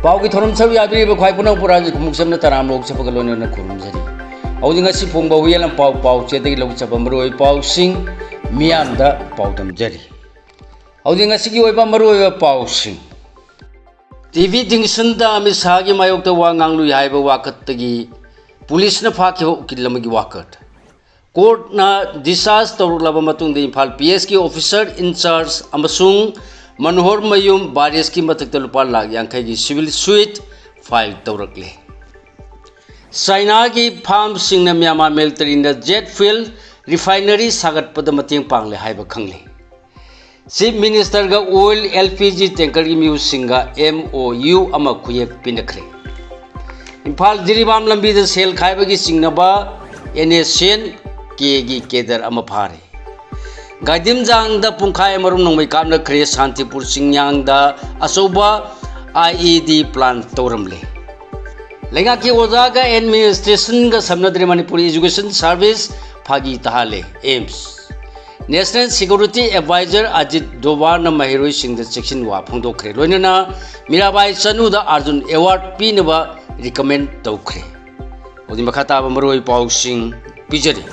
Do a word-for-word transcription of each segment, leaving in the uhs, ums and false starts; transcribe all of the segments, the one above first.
ꯄꯥꯎꯒꯤ ꯊꯧꯔꯝ ꯁꯔꯨꯛ ꯌꯥꯕꯤꯔꯤꯕ ꯈ꯭ꯋꯥꯏ ꯄꯨꯝꯅꯃꯛꯄꯨ ꯔꯥꯖ ꯈꯨꯃꯨꯛꯆꯝꯅ ꯇꯔꯥꯝꯅ ꯑꯣꯛꯆꯕꯒ ꯂꯣꯏꯅꯅ ꯈꯨꯔꯨꯝꯖꯔꯤ꯫ ꯍꯧꯖꯤꯛ ꯉꯁꯤ ꯐꯣꯡꯕ ꯍꯨꯏꯌꯦꯟ ꯂꯝꯄꯥꯎ ꯄꯥꯎꯆꯦꯗꯒꯤ ꯂꯧꯖꯕ ꯃꯔꯨꯑꯣꯏꯕ ꯄꯥꯎꯁꯤꯡ ꯃꯤꯌꯥꯝꯗ ꯄꯥꯎꯗꯝꯖꯔꯤ꯫ ꯍꯧꯖꯤꯛ ꯉꯁꯤꯒꯤ ꯑꯣꯏꯕ ꯃꯔꯨꯑꯣꯏꯕ ꯄꯥꯎꯁꯤꯡ꯫ ꯇꯤ ꯚꯤ ꯗꯤꯡꯁꯟꯗ ꯑꯃꯤꯠ ꯁꯥꯍꯒꯤ ꯃꯥꯌꯣꯛꯇ ꯋꯥ ꯉꯥꯡꯂꯨꯏ ꯍꯥꯏꯕ ꯋꯥꯀꯠꯇꯒꯤ ꯄꯨꯂꯤꯁꯅ ꯐꯥꯈꯤꯕ ꯎꯀꯤꯜ ꯑꯃꯒꯤ ꯋꯥꯀꯠ꯫ ꯀꯣꯔꯠꯅ discharge ꯇꯧꯔꯛꯂꯕ ꯃꯇꯨꯡꯗ ꯏꯝꯐꯥꯜ ꯄꯤ ꯑꯦꯁꯀꯤ officer in charge ꯑꯃꯁꯨꯡ ꯃꯅꯣꯍꯔ ꯃꯌꯨꯝ ꯕꯥꯔꯤꯁꯀꯤ ꯃꯊꯛꯇ ꯂꯨꯄꯥ ꯂꯥꯈ ꯌꯥꯡꯈꯩꯒꯤ civil suit file ꯇꯧꯔꯛꯂꯦ꯫ ꯆꯥꯏꯅꯥꯒꯤ ꯐꯥꯝꯁꯤꯡꯅ ꯃ꯭ꯌꯥꯟꯃꯥꯔ militaryꯅ jet fuel refinery ꯁꯥꯒꯠꯄꯗ ꯃꯇꯦꯡ ꯄꯥꯡꯂꯦ ꯍꯥꯏꯕ ꯈꯪꯂꯦ꯫ Chief Ministerꯒ oil L P G tankerꯒꯤ ꯃꯤꯑꯣꯏꯁꯤꯡꯒ M O U ꯑꯃ ꯈꯨꯌꯦꯛ ꯄꯤꯅꯈ꯭ꯔꯦ꯫ ꯏꯝꯐꯥꯜ ꯖꯤꯔꯤꯕꯥꯝ ꯂꯝꯕꯤꯗ ꯁꯦꯜ ꯈꯥꯏꯕꯒꯤ ꯆꯤꯡꯅꯕ N S C N Kꯒꯤ cadre ꯑꯃ ꯐꯥꯔꯦ꯫ ꯒꯥꯏꯗꯤꯝꯖꯥꯡꯗ ꯄꯨꯡꯈꯥꯏ ꯑꯃꯔꯣꯝ ꯅꯣꯡꯃꯩ ꯀꯥꯞꯅꯈ꯭ꯔꯦ꯫ ꯁꯥꯟꯇꯤꯄꯨꯔ ꯆꯤꯡꯌꯥꯡꯗ ꯑꯆꯧꯕ I E D plant ꯇꯧꯔꯝꯂꯦ꯫ ꯂꯩꯉꯥꯛꯀꯤ ꯑꯣꯖꯥꯒ administrationꯒ ꯁꯝꯅꯗ꯭ꯔꯦ꯫ ꯃꯅꯤꯄꯨꯔ education service ꯐꯥꯒꯤ ꯇꯥꯍꯜꯂꯦ꯫ AIIMS꯫ National Security Advisor Ajit ꯗꯣꯚꯥꯜꯅ ꯃꯍꯩꯔꯣꯏꯁꯤꯡꯗ ꯆꯦꯛꯁꯤꯟ ꯋꯥ ꯐꯣꯡꯗꯣꯛꯈ꯭ꯔꯦ꯫ ꯂꯣꯏꯅꯅ ꯃꯤꯔꯥꯕꯥꯏ ꯆꯅꯨꯗ ꯑꯥꯔꯖꯨꯟ award ꯄꯤꯅꯕ recommend ꯇꯧꯈ꯭ꯔꯦ꯫ ꯍꯧꯖꯤꯛ ꯃꯈꯥ ꯇꯥꯕ ꯃꯔꯨꯑꯣꯏꯕ ꯄꯥꯎꯁꯤꯡ ꯄꯤꯖꯔꯤ꯫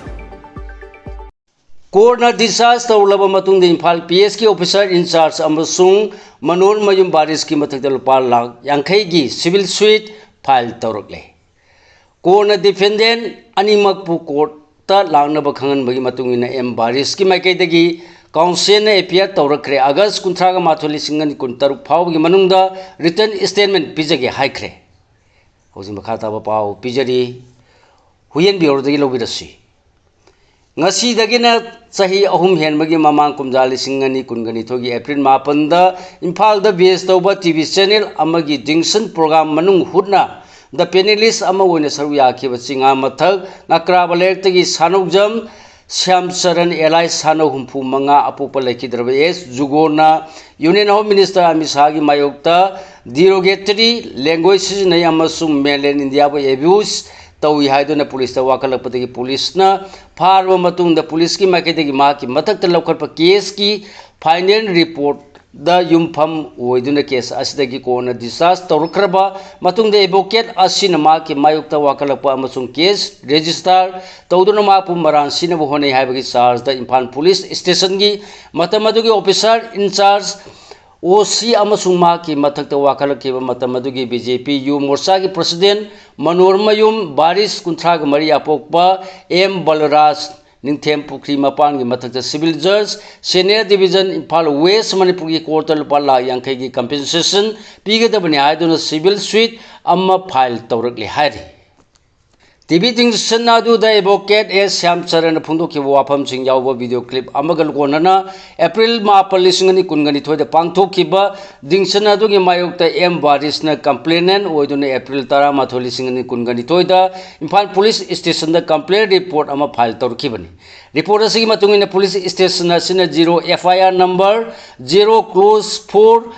ꯀꯣꯔꯠꯅ discharge ꯇꯧꯔꯛꯂꯕ ꯃꯇꯨꯡꯗ ꯏꯝꯐꯥꯜ P S ꯀꯤ officer in charge ꯑꯃꯁꯨꯡ ꯃꯅꯣꯍꯔ ꯃꯌꯨꯝ ꯕꯥꯔꯤꯁꯀꯤ ꯃꯊꯛꯇ ꯂꯨꯄꯥ ꯂꯥꯈ ꯌꯥꯡꯈꯩꯒꯤ civil suit file ꯇꯧꯔꯛꯂꯦ꯫ ꯀꯣꯔꯠꯅ defendant ꯑꯅꯤꯃꯛꯄꯨ ꯀꯣꯔꯠꯇ ꯂꯥꯛꯅꯕ ꯈꯪꯍꯟꯕꯒꯤ ꯃꯇꯨꯡ ꯏꯟꯅ ꯑꯦꯝ ꯕꯥꯔꯤꯁꯀꯤ ꯃꯥꯏꯀꯩꯗꯒꯤ councilꯅ F I R ꯇꯧꯔꯛꯈ꯭ꯔꯦ꯫ ꯑꯥꯒꯁ ꯀꯨꯟꯊ꯭ꯔꯥꯒ ꯃꯥꯊꯣꯏ, ꯂꯤꯁꯤꯡ ꯑꯅꯤ ꯀꯨꯟꯇꯔꯨꯛ ꯐꯥꯎꯕꯒꯤ ꯃꯅꯨꯡꯗ written statement ꯄꯤꯖꯒꯦ ꯍꯥꯏꯈ꯭ꯔꯦ꯫ ꯍꯧꯖꯤꯛ ꯃꯈꯥ ꯇꯥꯕ ꯄꯥꯎ ꯄꯤꯖꯔꯤ꯫ ꯍꯨꯏꯌꯦꯟ ꯕ꯭ꯌꯨꯔꯣꯗꯒꯤ ꯂꯧꯕꯤꯔꯁꯤ꯫ ꯉꯁꯤꯗꯒꯤꯅ ꯆꯍꯤ ꯑꯍꯨꯝ ꯍꯦꯟꯕꯒꯤ ꯃꯃꯥꯡ ꯀꯨꯝꯖꯥ ꯂꯤꯁꯤꯡ ꯑꯅꯤ ꯀꯨꯟꯒ ꯅꯤꯊꯣꯏꯒꯤ April ꯃꯥꯄꯟꯗ ꯏꯝꯐꯥꯜꯗ base ꯇꯧꯕ T V channel ꯑꯃꯒꯤ ꯗꯤꯡꯁꯟ program ꯃꯅꯨꯡ ꯍꯨꯠꯅ The Panelist ꯑꯃ ꯑꯣꯏꯅ ꯁꯔꯨꯛ ꯌꯥꯈꯤꯕ ꯆꯤꯡꯉꯥ ꯃꯊꯛ ꯉꯀ꯭ꯔꯥꯕ ꯂꯩꯔꯛꯇꯒꯤ ꯁꯥꯅꯧꯖꯝ ꯁ꯭ꯌꯥꯝꯆꯔꯟ ꯑꯦꯂꯥꯏ ꯁꯥꯅꯧ ꯍꯨꯝꯐꯨ ꯃꯉꯥ ꯑꯄꯣꯛꯄ ꯂꯩꯈꯤꯗ꯭ꯔꯕ ꯑꯦꯁ ꯖꯨꯒꯣꯔꯅ Union Home Minister ꯑꯃꯤꯠ ꯁꯥꯍꯒꯤ ꯃꯥꯌꯣꯛꯇ derogatory language ꯁꯤꯖꯤꯟꯅꯩ ꯑꯃꯁꯨꯡ mainland Indiaꯕꯨ abuse ꯇꯧꯏ ꯍꯥꯏꯗꯨꯅ ꯄꯨꯂꯤꯁꯇ ꯋꯥꯀꯠꯂꯛꯄꯗꯒꯤ ꯄꯨꯂꯤꯁꯅ ꯐꯥꯔꯕ ꯃꯇꯨꯡꯗ ꯄꯨꯂꯤꯁꯀꯤ ꯃꯥꯏꯀꯩꯗꯒꯤ ꯃꯍꯥꯛꯀꯤ ꯃꯊꯛꯇ ꯂꯧꯈꯠꯄ caseꯀꯤ final report ꯗ ꯌꯨꯝꯐꯝ ꯑꯣꯏꯗꯨꯅ ꯀꯦꯁ ꯑꯁꯤꯗꯒꯤ ꯀꯣꯟꯅ ꯗꯤꯁꯆꯥꯔꯖ ꯇꯧꯔꯛꯈ꯭ꯔꯕ ꯃꯇꯨꯡꯗ, ꯑꯦꯗꯚꯣꯀꯦꯠ ꯑꯁꯤꯅ ꯃꯍꯥꯛꯀꯤ ꯃꯥꯌꯣꯛꯇ ꯋꯥꯀꯠꯂꯛꯄ ꯑꯃꯁꯨꯡ ꯀꯦꯁ ꯔꯦꯖꯤꯁꯇꯥꯔ ꯇꯧꯗꯨꯅ ꯃꯍꯥꯛꯄꯨ ꯃꯔꯥꯟ ꯁꯤꯅꯕ ꯍꯣꯠꯅꯩ ꯍꯥꯏꯕꯒꯤ ꯆꯥꯔꯖꯇ ꯏꯝꯐꯥꯜ ꯄꯨꯂꯤꯁ ꯁ꯭ꯇꯦꯁꯟꯒꯤ ꯃꯇꯝ ꯑꯗꯨꯒꯤ ꯑꯣꯐꯤꯁꯥꯔ ꯏꯟꯆꯥꯔꯖ, ꯑꯣ ꯁꯤ, ꯑꯃꯁꯨꯡ ꯃꯍꯥꯛꯀꯤ ꯃꯊꯛꯇ ꯋꯥꯀꯠꯂꯛꯈꯤꯕ ꯃꯇꯝ ꯑꯗꯨꯒꯤ ꯕꯤ ꯖꯦ ꯄꯤ ꯌꯨ ꯃꯣꯔꯆꯥꯒꯤ ꯄ꯭ꯔꯁꯤꯗꯦꯟ ꯃꯅꯣꯔꯃꯌꯨꯝ ꯕꯥꯔꯤꯁ, ꯀꯨꯟꯊ꯭ꯔꯥꯒ ꯃꯔꯤ, ꯑꯄꯣꯛꯄ ꯑꯦꯝ ꯕꯂꯔꯥꯖ, ꯅꯤꯡꯊꯦꯝ ꯄꯨꯈ꯭ꯔꯤ ꯃꯄꯥꯟꯒꯤ ꯃꯊꯛꯇ ꯁꯤꯚꯤꯜ ꯖꯖ, ꯁꯦꯅꯤꯌꯔ ꯗꯤꯕꯤꯖꯟ, ꯏꯝꯐꯥꯜ ꯋꯦꯁ, ꯃꯅꯤꯄꯨꯔꯒꯤ ꯀꯣꯔꯠꯇ ꯂꯨꯄꯥ ꯂꯥꯈ ꯌꯥꯡꯈꯩꯒꯤ ꯀꯝꯄꯦꯟꯁꯦꯁꯟ ꯄꯤꯒꯗꯕꯅꯤ ꯍꯥꯏꯗꯨꯅ ꯁꯤꯚꯤꯜ ꯁꯨꯏꯠ ꯑꯃ ꯐꯥꯏꯜ ꯇꯧꯔꯛꯂꯦ ꯍꯥꯏꯔꯤ꯫ ꯇꯤ ꯚꯤ ꯇꯤꯡꯁꯟ ꯑꯗꯨꯗ ꯑꯦꯗꯚꯣꯀꯦꯠ ꯑꯦꯁ ꯁ꯭ꯌꯥꯝꯆꯔꯟꯅ ꯐꯣꯡꯗꯣꯛꯈꯤꯕ ꯋꯥꯐꯝꯁꯤꯡ ꯌꯥꯎꯕ ꯚꯤꯗꯤꯑꯣ ꯀ꯭ꯂꯤꯞ ꯑꯃꯒ ꯂꯣꯟꯅꯅ ꯑꯦꯄ꯭ꯔꯤꯜ ꯃꯥꯄꯜ, ꯂꯤꯁꯤꯡ ꯑꯅꯤ ꯀꯨꯟꯒ ꯅꯤꯊꯣꯏꯗ ꯄꯥꯡꯊꯣꯛꯈꯤꯕ ꯗꯤꯡꯁꯟ ꯑꯗꯨꯒꯤ ꯃꯥꯌꯣꯛꯇ ꯑꯦꯝ ꯕꯥꯔꯤꯁꯅ ꯀꯝꯄ꯭ꯂꯦꯅꯦꯟ ꯑꯣꯏꯗꯨꯅ ꯑꯦꯄ꯭ꯔꯤꯜ ꯇꯔꯥꯃꯥꯊꯣꯏ, ꯂꯤꯁꯤꯡ ꯑꯅꯤ ꯀꯨꯟꯒ ꯅꯤꯊꯣꯏꯗ ꯏꯝꯐꯥꯜ ꯄꯨꯂꯤꯁ ꯁ꯭ꯇꯦꯁꯟꯗ ꯀꯝꯄ꯭ꯂꯦꯟ ꯔꯤꯄꯣꯔꯠ ꯑꯃ ꯐꯥꯏꯜ ꯇꯧꯔꯛꯈꯤꯕꯅꯤ꯫ ꯔꯤꯄꯣꯔꯠ ꯑꯁꯤꯒꯤ ꯃꯇꯨꯡ ꯏꯟꯅ ꯄꯨꯂꯤꯁ ꯁ꯭ꯇꯦꯁꯟ ꯑꯁꯤꯅ zero, F I R number zero close four,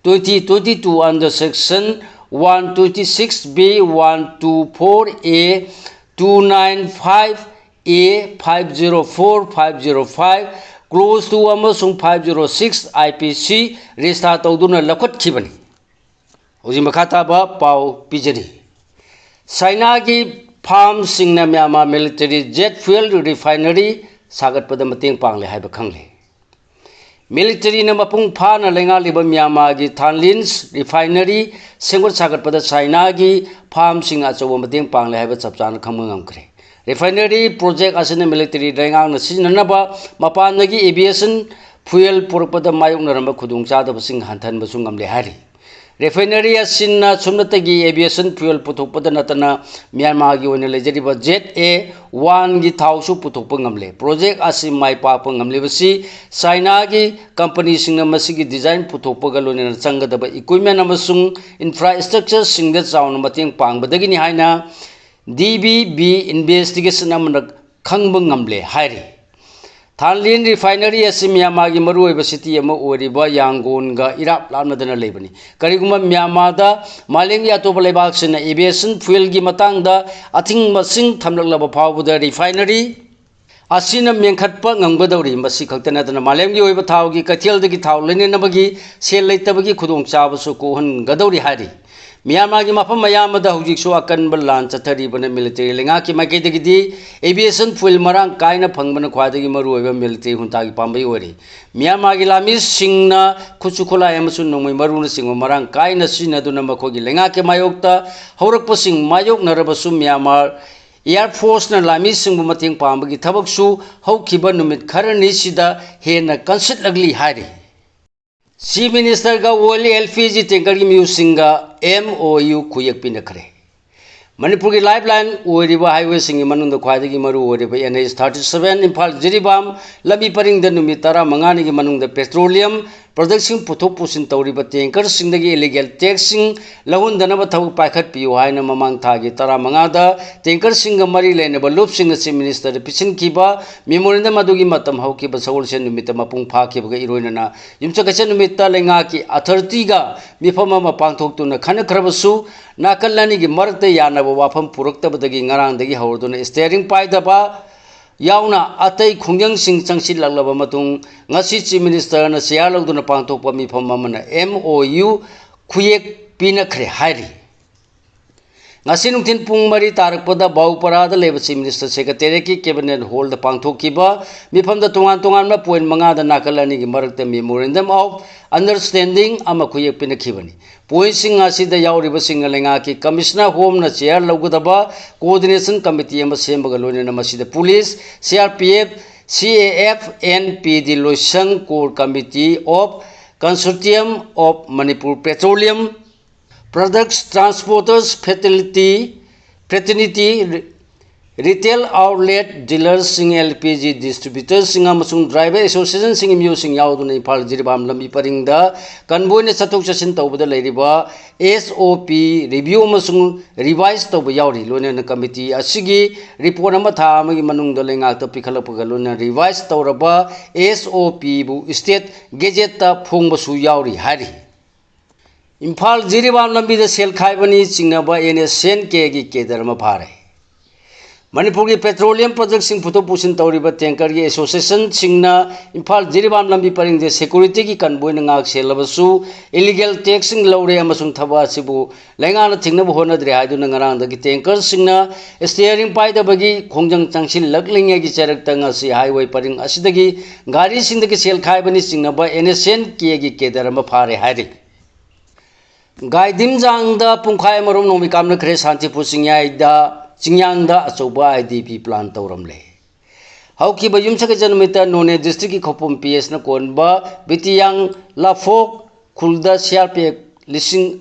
twenty twenty-two under section one twenty-six B, one two four A, two nine five A, five zero four, five zero five, clause two ꯑꯃꯁꯨꯡ five zero six I P C register ꯇꯧꯗꯨꯅ ꯂꯧꯈꯠꯈꯤꯕꯅꯤ꯫ ꯍꯧꯖꯤꯛ ꯃꯈꯥ ꯇꯥꯕ ꯄꯥꯎ ꯄꯤꯖꯔꯤ꯫ ꯆꯥꯏꯅꯥꯒꯤ ꯐꯥꯔꯝꯁꯤꯡꯅ Myanmar military Z fuel ꯔꯤꯐꯥꯏꯅꯔꯤ ꯁꯥꯒꯠꯄꯗ ꯃꯇꯦꯡ ꯄꯥꯡꯂꯦ ꯍꯥꯏꯕ ꯈꯪꯂꯦ꯫ ꯃꯤꯂꯤꯇꯔꯤꯅ ꯃꯄꯨꯡ ꯐꯥꯅ ꯂꯩꯉꯥꯛꯂꯤꯕ ꯃ꯭ꯌꯥꯟꯃꯥꯔꯒꯤ ꯊꯥꯟꯂꯤꯟꯁ ꯔꯤꯐꯥꯏꯅꯔꯤ ꯁꯦꯝꯒꯠ ꯁꯥꯒꯠꯄꯗ ꯆꯥꯏꯅꯥꯒꯤ ꯐꯥꯔꯝꯁꯤꯡ ꯑꯆꯧꯕ ꯃꯇꯦꯡ ꯄꯥꯡꯂꯦ ꯍꯥꯏꯕ ꯆꯞ ꯆꯥꯅ ꯈꯪꯕ ꯉꯝꯈ꯭ꯔꯦ꯫ ꯔꯤꯐꯥꯏꯅꯔꯤ ꯄ꯭ꯔꯣꯖꯦꯛ ꯑꯁꯤꯅ ꯃꯤꯂꯤꯇꯔꯤ ꯂꯩꯉꯥꯛꯅ ꯁꯤꯖꯤꯟꯅꯅꯕ ꯃꯄꯥꯟꯗꯒꯤ ꯑꯦꯚꯤꯌꯦꯁꯟ ꯐ꯭ꯌꯨꯑꯦꯜ ꯄꯨꯔꯛꯄꯗ ꯃꯥꯌꯣꯛꯅꯔꯝꯕ ꯈꯨꯗꯣꯡꯆꯥꯗꯕꯁꯤꯡ ꯍꯟꯊꯍꯟꯕꯁꯨ ꯉꯝꯂꯦ ꯍꯥꯏꯔꯤ꯫ ꯔꯤꯐꯥꯏꯅꯔꯤ ꯑꯁꯤꯅ ꯁꯨꯞꯅꯇꯒꯤ ꯑꯦꯚꯤꯌꯦꯁꯟ ꯐ꯭ꯌꯨꯑꯦꯜ ꯄꯨꯊꯣꯛꯄꯗ ꯅꯠꯇꯅ ꯃ꯭ꯌꯥꯟꯃꯥꯔꯒꯤ ꯑꯣꯏꯅ ꯂꯩꯖꯔꯤꯕ ꯖꯦꯠ ꯑꯦ ꯋꯥꯟꯒꯤ ꯊꯥꯎꯁꯨ ꯄꯨꯊꯣꯛꯄ ꯉꯝꯂꯦ꯫ ꯄ꯭ꯔꯣꯖꯦꯛ ꯑꯁꯤ ꯃꯥꯏ ꯄꯥꯛꯄ ꯉꯝꯂꯤꯕꯁꯤ ꯆꯥꯏꯅꯥꯒꯤ ꯀꯝꯄꯅꯤꯁꯤꯡꯅ ꯃꯁꯤꯒꯤ ꯗꯤꯖꯥꯏꯟ ꯄꯨꯊꯣꯛꯄꯒ ꯂꯣꯏꯅꯅ ꯆꯪꯒꯗꯕ ꯏꯀ꯭ꯋꯤꯞꯃꯦꯟ ꯑꯃꯁꯨꯡ ꯏꯟꯐ꯭ꯔꯥꯁ꯭ꯇ꯭ꯔꯛꯆꯔꯁꯤꯡꯗ ꯆꯥꯎꯅ ꯃꯇꯦꯡ ꯄꯥꯡꯕꯗꯒꯤꯅꯤ ꯍꯥꯏꯅ ꯗꯤ ꯕꯤ ꯕꯤ ꯏꯟꯚꯦꯁꯇꯤꯒꯦꯁꯟ ꯑꯃꯅ ꯈꯪꯕ ꯉꯝꯂꯦ ꯍꯥꯏꯔꯤ꯫ ꯊꯥꯟꯂꯤꯟ ꯔꯤꯐꯥꯏꯅꯔꯤ ꯑꯁꯤ ꯃ꯭ꯌꯥꯟꯃꯥꯔꯒꯤ ꯃꯔꯨꯑꯣꯏꯕ ꯁꯤꯇꯤ ꯑꯃ ꯑꯣꯏꯔꯤꯕ ꯌꯥꯡꯒꯣꯟꯒ ꯏꯔꯥꯞ ꯂꯥꯞꯅꯗꯅ ꯂꯩꯕꯅꯤ꯫ ꯀꯔꯤꯒꯨꯝꯕ ꯃ꯭ꯌꯥꯟꯃꯥꯔꯗ ꯃꯥꯂꯦꯝꯒꯤ ꯑꯇꯣꯞꯄ ꯂꯩꯕꯥꯛꯁꯤꯡꯅ ꯑꯦꯚꯤꯌꯦꯁꯟ ꯐ꯭ꯌꯨꯑꯦꯜꯒꯤ ꯃꯇꯥꯡꯗ ꯑꯊꯤꯡꯕꯁꯤꯡ ꯊꯝꯂꯛꯂꯕ ꯐꯥꯎꯕꯗ ꯔꯤꯐꯥꯏꯅꯔꯤ ꯑꯁꯤꯅ ꯃꯦꯟꯈꯠꯄ ꯉꯝꯒꯗꯧꯔꯤ꯫ ꯃꯁꯤ ꯈꯛꯇ ꯅꯠꯇꯅ ꯃꯥꯂꯦꯝꯒꯤ ꯑꯣꯏꯕ ꯊꯥꯎꯒꯤ ꯀꯩꯊꯦꯜꯗꯒꯤ ꯊꯥꯎ ꯂꯩꯅꯅꯕꯒꯤ ꯁꯦꯜ ꯂꯩꯇꯕꯒꯤ ꯈꯨꯗꯣꯡꯆꯥꯕꯁꯨ ꯀꯣꯛꯍꯟꯒꯗꯧꯔꯤ ꯍꯥꯏꯔꯤ꯫ ꯃ꯭ꯌꯥꯟꯃꯥꯔꯒꯤ ꯃꯐꯝ ꯑꯌꯥꯝꯕꯗ ꯍꯧꯖꯤꯛꯁꯨ ꯑꯀꯟꯕ ꯂꯥꯟ ꯆꯠꯊꯔꯤꯕꯅ ꯃꯤꯂꯤꯇꯔꯤ ꯂꯩꯉꯥꯛꯀꯤ ꯃꯥꯏꯀꯩꯗꯒꯤꯗꯤ aviation fuel ꯃꯔꯥꯡ ꯀꯥꯏꯅ ꯐꯪꯕꯅ ꯈ꯭ꯋꯥꯏꯗꯒꯤ ꯃꯔꯨꯑꯣꯏꯕ ꯃꯤꯂꯤꯇꯔꯤ ꯍꯨꯟꯊꯥꯒꯤ ꯄꯥꯝꯕꯩ ꯑꯣꯏꯔꯤ꯫ ꯃ꯭ꯌꯥꯟꯃꯥꯔꯒꯤ ꯂꯥꯟꯃꯤꯁꯤꯡꯅ ꯈꯨꯠꯁꯨ ꯈꯨꯠꯂꯥꯏ ꯑꯃꯁꯨꯡ ꯅꯣꯡꯃꯩ ꯃꯔꯨꯅꯆꯤꯡꯕ ꯃꯔꯥꯡ ꯀꯥꯏꯅ ꯁꯤꯖꯤꯟꯅꯗꯨꯅ ꯃꯈꯣꯏꯒꯤ ꯂꯩꯉꯥꯛꯀꯤ ꯃꯥꯌꯣꯛꯇ ꯍꯧꯔꯛꯄꯁꯤꯡ ꯃꯥꯌꯣꯛꯅꯔꯕꯁꯨ ꯃ꯭ꯌꯥꯟꯃꯥꯔ Air Forceꯅ ꯂꯥꯟꯃꯤꯁꯤꯡꯕꯨ ꯃꯇꯦꯡ ꯄꯥꯡꯕꯒꯤ ꯊꯕꯛꯁꯨ ꯍꯧꯈꯤꯕ ꯅꯨꯃꯤꯠ ꯈꯔꯅꯤꯁꯤꯗ ꯍꯦꯟꯅ ꯀꯟꯁꯤꯠꯂꯛꯂꯤ ꯍꯥꯏꯔꯤ꯫ Chief Ministerꯒ oil L P G tankerꯒꯤ ꯃꯤꯑꯣꯏꯁꯤꯡꯒ M O U ꯈꯨꯌꯦꯛ ꯄꯤꯅꯈ꯭ꯔꯦ꯫ ꯃꯅꯤꯄꯨꯔꯒꯤ lifeline ꯑꯣꯏꯔꯤꯕ highwayꯁꯤꯡꯒꯤ ꯃꯅꯨꯡꯗ ꯈ꯭ꯋꯥꯏꯗꯒꯤ ꯃꯔꯨ ꯑꯣꯏꯔꯤꯕ N H thirty seven Imphal Jiribam ꯂꯝꯕꯤ ꯄꯔꯤꯡꯗ ꯅꯨꯃꯤꯠ ꯇꯔꯥꯃꯉꯥꯅꯤꯒꯤ ꯃꯅꯨꯡꯗ petroleum productꯁꯤꯡ ꯄꯨꯊꯣꯛ ꯄꯨꯁꯤꯟ ꯇꯧꯔꯤꯕ tankerꯁꯤꯡꯗꯒꯤ illegal taxꯁꯤꯡ ꯂꯧꯍꯟꯗꯅꯕ ꯊꯕꯛ ꯄꯥꯏꯈꯠꯄꯤꯌꯨ ꯍꯥꯏꯅ ꯃꯃꯥꯡ ꯊꯥꯒꯤ ꯇꯔꯥꯃꯉꯥꯗ tankerꯁꯤꯡꯒ ꯃꯔꯤ ꯂꯩꯅꯕ ꯂꯨꯞꯁꯤꯡꯅ Chief Ministerꯗ ꯄꯤꯁꯤꯟꯈꯤꯕ memorandum ꯑꯗꯨꯒꯤ ꯃꯇꯝ ꯍꯧꯈꯤꯕ ꯁꯒꯣꯜꯁꯦꯟ ꯅꯨꯃꯤꯠꯇ ꯃꯄꯨꯡ ꯐꯥꯈꯤꯕꯒ ꯏꯔꯣꯏꯅꯅ ꯌꯨꯝꯁꯀꯩꯁ ꯅꯨꯃꯤꯠꯇ ꯂꯩꯉꯥꯛꯀꯤ authorityꯒ ꯃꯤꯐꯝ ꯑꯃ ꯄꯥꯡꯊꯣꯛꯇꯨꯅ ꯈꯟꯅꯈ꯭ꯔꯕꯁꯨ ꯅꯥꯀꯜ ꯑꯅꯤꯒꯤ ꯃꯔꯛꯇ ꯌꯥꯅꯕ ꯋꯥꯐꯝ ꯄꯨꯔꯛꯇꯕꯗꯒꯤ ꯉꯔꯥꯡꯗꯒꯤ ꯍꯧꯔꯗꯨꯅ steering ꯄꯥꯏꯗꯕ ꯌꯥꯎꯅ ꯑꯇꯩ ꯈꯣꯡꯖꯪꯁꯤꯡ ꯆꯪꯁꯤꯜꯂꯛꯂꯕ ꯃꯇꯨꯡ ꯉꯁꯤ Chief Ministerꯅ chair ꯂꯧꯗꯨꯅ ꯄꯥꯡꯊꯣꯛꯄ ꯃꯤꯐꯝ ꯑꯃꯅ M O U ꯈꯨꯌꯦꯛ ꯄꯤꯅꯈ꯭ꯔꯦ ꯍꯥꯏꯔꯤ꯫ ꯉꯁꯤ ꯅꯨꯡꯊꯤꯜ ꯄꯨꯡ ꯃꯔꯤ ꯇꯥꯔꯛꯄꯗ ꯕꯥꯎꯄꯔꯥꯗ ꯂꯩꯕ Chief Minister Secretariatꯀꯤ Cabinet Hallꯗ ꯄꯥꯡꯊꯣꯛꯈꯤꯕ ꯃꯤꯐꯝꯗ ꯇꯣꯉꯥꯟ ꯇꯣꯉꯥꯟꯕ point ꯃꯉꯥꯗ ꯅꯥꯀꯜ ꯑꯅꯤꯒꯤ ꯃꯔꯛꯇ memorandum of understanding ꯑꯃ ꯈꯨꯌꯦꯛ ꯄꯤꯅꯈꯤꯕꯅꯤ꯫ Pointꯁꯤꯡ ꯑꯁꯤꯗ ꯌꯥꯎꯔꯤꯕꯁꯤꯡꯅ ꯂꯩꯉꯥꯛꯀꯤ Commissioner Homeꯅ chair ꯂꯧꯒꯗꯕ coordination committee ꯑꯃ ꯁꯦꯝꯕꯒ ꯂꯣꯏꯅꯅ ꯃꯁꯤꯗ police, C R P F, C A F, N P D ꯂꯣꯏꯁꯪ, Core Committee of Consortium of Manipur Petroleum Products Transporters Fatality, Fraternity, Retail Outlet Dealersꯁꯤꯡ, L P G distributorꯁꯤꯡ ꯑꯃꯁꯨꯡ driver associationꯁꯤꯡꯒꯤ ꯃꯤꯑꯣꯏꯁꯤꯡ ꯌꯥꯎꯗꯨꯅ ꯏꯝꯐꯥꯜ ꯖꯤꯔꯤꯕꯥꯝ ꯂꯝꯕꯤ ꯄꯔꯤꯡꯗ convoyꯅ ꯆꯠꯊꯣꯛ ꯆꯠꯁꯤꯟ ꯇꯧꯕꯗ ꯂꯩꯔꯤꯕ S O P review ꯑꯃꯁꯨꯡ revise ꯇꯧꯕ ꯌꯥꯎꯔꯤ꯫ ꯂꯣꯏꯅꯅ committee ꯑꯁꯤꯒꯤ report ꯑꯃ ꯊꯥ ꯑꯃꯒꯤ ꯃꯅꯨꯡꯗ ꯂꯩꯉꯥꯛꯇ ꯄꯤꯈꯠꯂꯛꯄꯒ ꯂꯣꯏꯅꯅ revise ꯇꯧꯔꯕ S O Pꯕꯨ state gazetteꯇ ꯐꯣꯡꯕꯁꯨ ꯌꯥꯎꯔꯤ ꯍꯥꯏꯔꯤ꯫ ꯏꯝꯐꯥꯜ ꯖꯤꯔꯤꯕꯥꯝ ꯂꯝꯕꯤꯗ ꯁꯦꯜ ꯈꯥꯏꯕꯅꯤ ꯆꯤꯡꯅꯕ N S C N Kꯒꯤ cadre ꯑꯃ ꯐꯥꯔꯦ꯫ ꯃꯅꯤꯄꯨꯔꯒꯤ petroleum projectꯁꯤꯡ ꯄꯨꯊꯣꯛ ꯄꯨꯁꯤꯟ ꯇꯧꯔꯤꯕ tankerꯒꯤ associationꯁꯤꯡꯅ ꯏꯝꯐꯥꯜ ꯖꯤꯔꯤꯕꯥꯝ ꯂꯝꯕꯤ ꯄꯔꯤꯡꯗ securityꯒꯤ convoyꯅ ꯉꯥꯛ ꯁꯦꯜꯂꯕꯁꯨ, illegal taxꯁꯤꯡ ꯂꯧꯔꯦ ꯑꯃꯁꯨꯡ ꯊꯕꯛ ꯑꯁꯤꯕꯨ ꯂꯩꯉꯥꯛꯅ ꯊꯤꯡꯅꯕ ꯍꯣꯠꯅꯗ꯭ꯔꯦ ꯍꯥꯏꯗꯨꯅ ꯉꯔꯥꯡꯗꯒꯤ tankerꯁꯤꯡꯅ steering ꯄꯥꯏꯗꯕꯒꯤ ꯈꯣꯡꯖꯪ ꯆꯪꯁꯤꯜꯂꯛꯂꯤꯉꯩꯒꯤ ꯆꯔꯛꯇ ꯉꯁꯤ highway ꯄꯔꯤꯡ ꯑꯁꯤꯗꯒꯤ ꯒꯥꯔꯤꯁꯤꯡꯗꯒꯤ ꯁꯦꯜ ꯈꯥꯏꯕꯅ ꯆꯤꯡꯅꯕ NSCN-Kꯒꯤ cadre ꯑꯃ ꯐꯥꯔꯦ ꯍꯥꯏꯔꯤ꯫ ꯒꯥꯏꯗꯤꯝꯖꯥꯡꯗ ꯄꯨꯡꯈꯥꯏ ꯑꯃꯔꯣꯝ ꯅꯣꯡꯃꯩ ꯀꯥꯞꯅꯈ꯭ꯔꯦ꯫ ꯁꯥꯟꯇꯤꯄꯨꯔ ꯆꯤꯡꯌꯥꯏꯗ, ꯆꯤꯡꯌꯥꯡꯗ ꯑꯆꯧꯕ IDP plan ꯇꯧꯔꯝꯂꯦ꯫ ꯍꯧꯈꯤꯕ ꯌꯨꯝꯁꯀꯩꯆ ꯅꯨꯃꯤꯠꯇ ꯅꯣꯅꯦ districtꯀꯤ ꯈꯧꯄꯨꯝ PSꯅ ꯀꯣꯟꯕ ꯕꯤꯇꯤꯌꯥꯡ ꯂꯥꯐꯣꯛ ꯈꯨꯜꯗ CRPF ꯂꯤꯁꯤꯡ,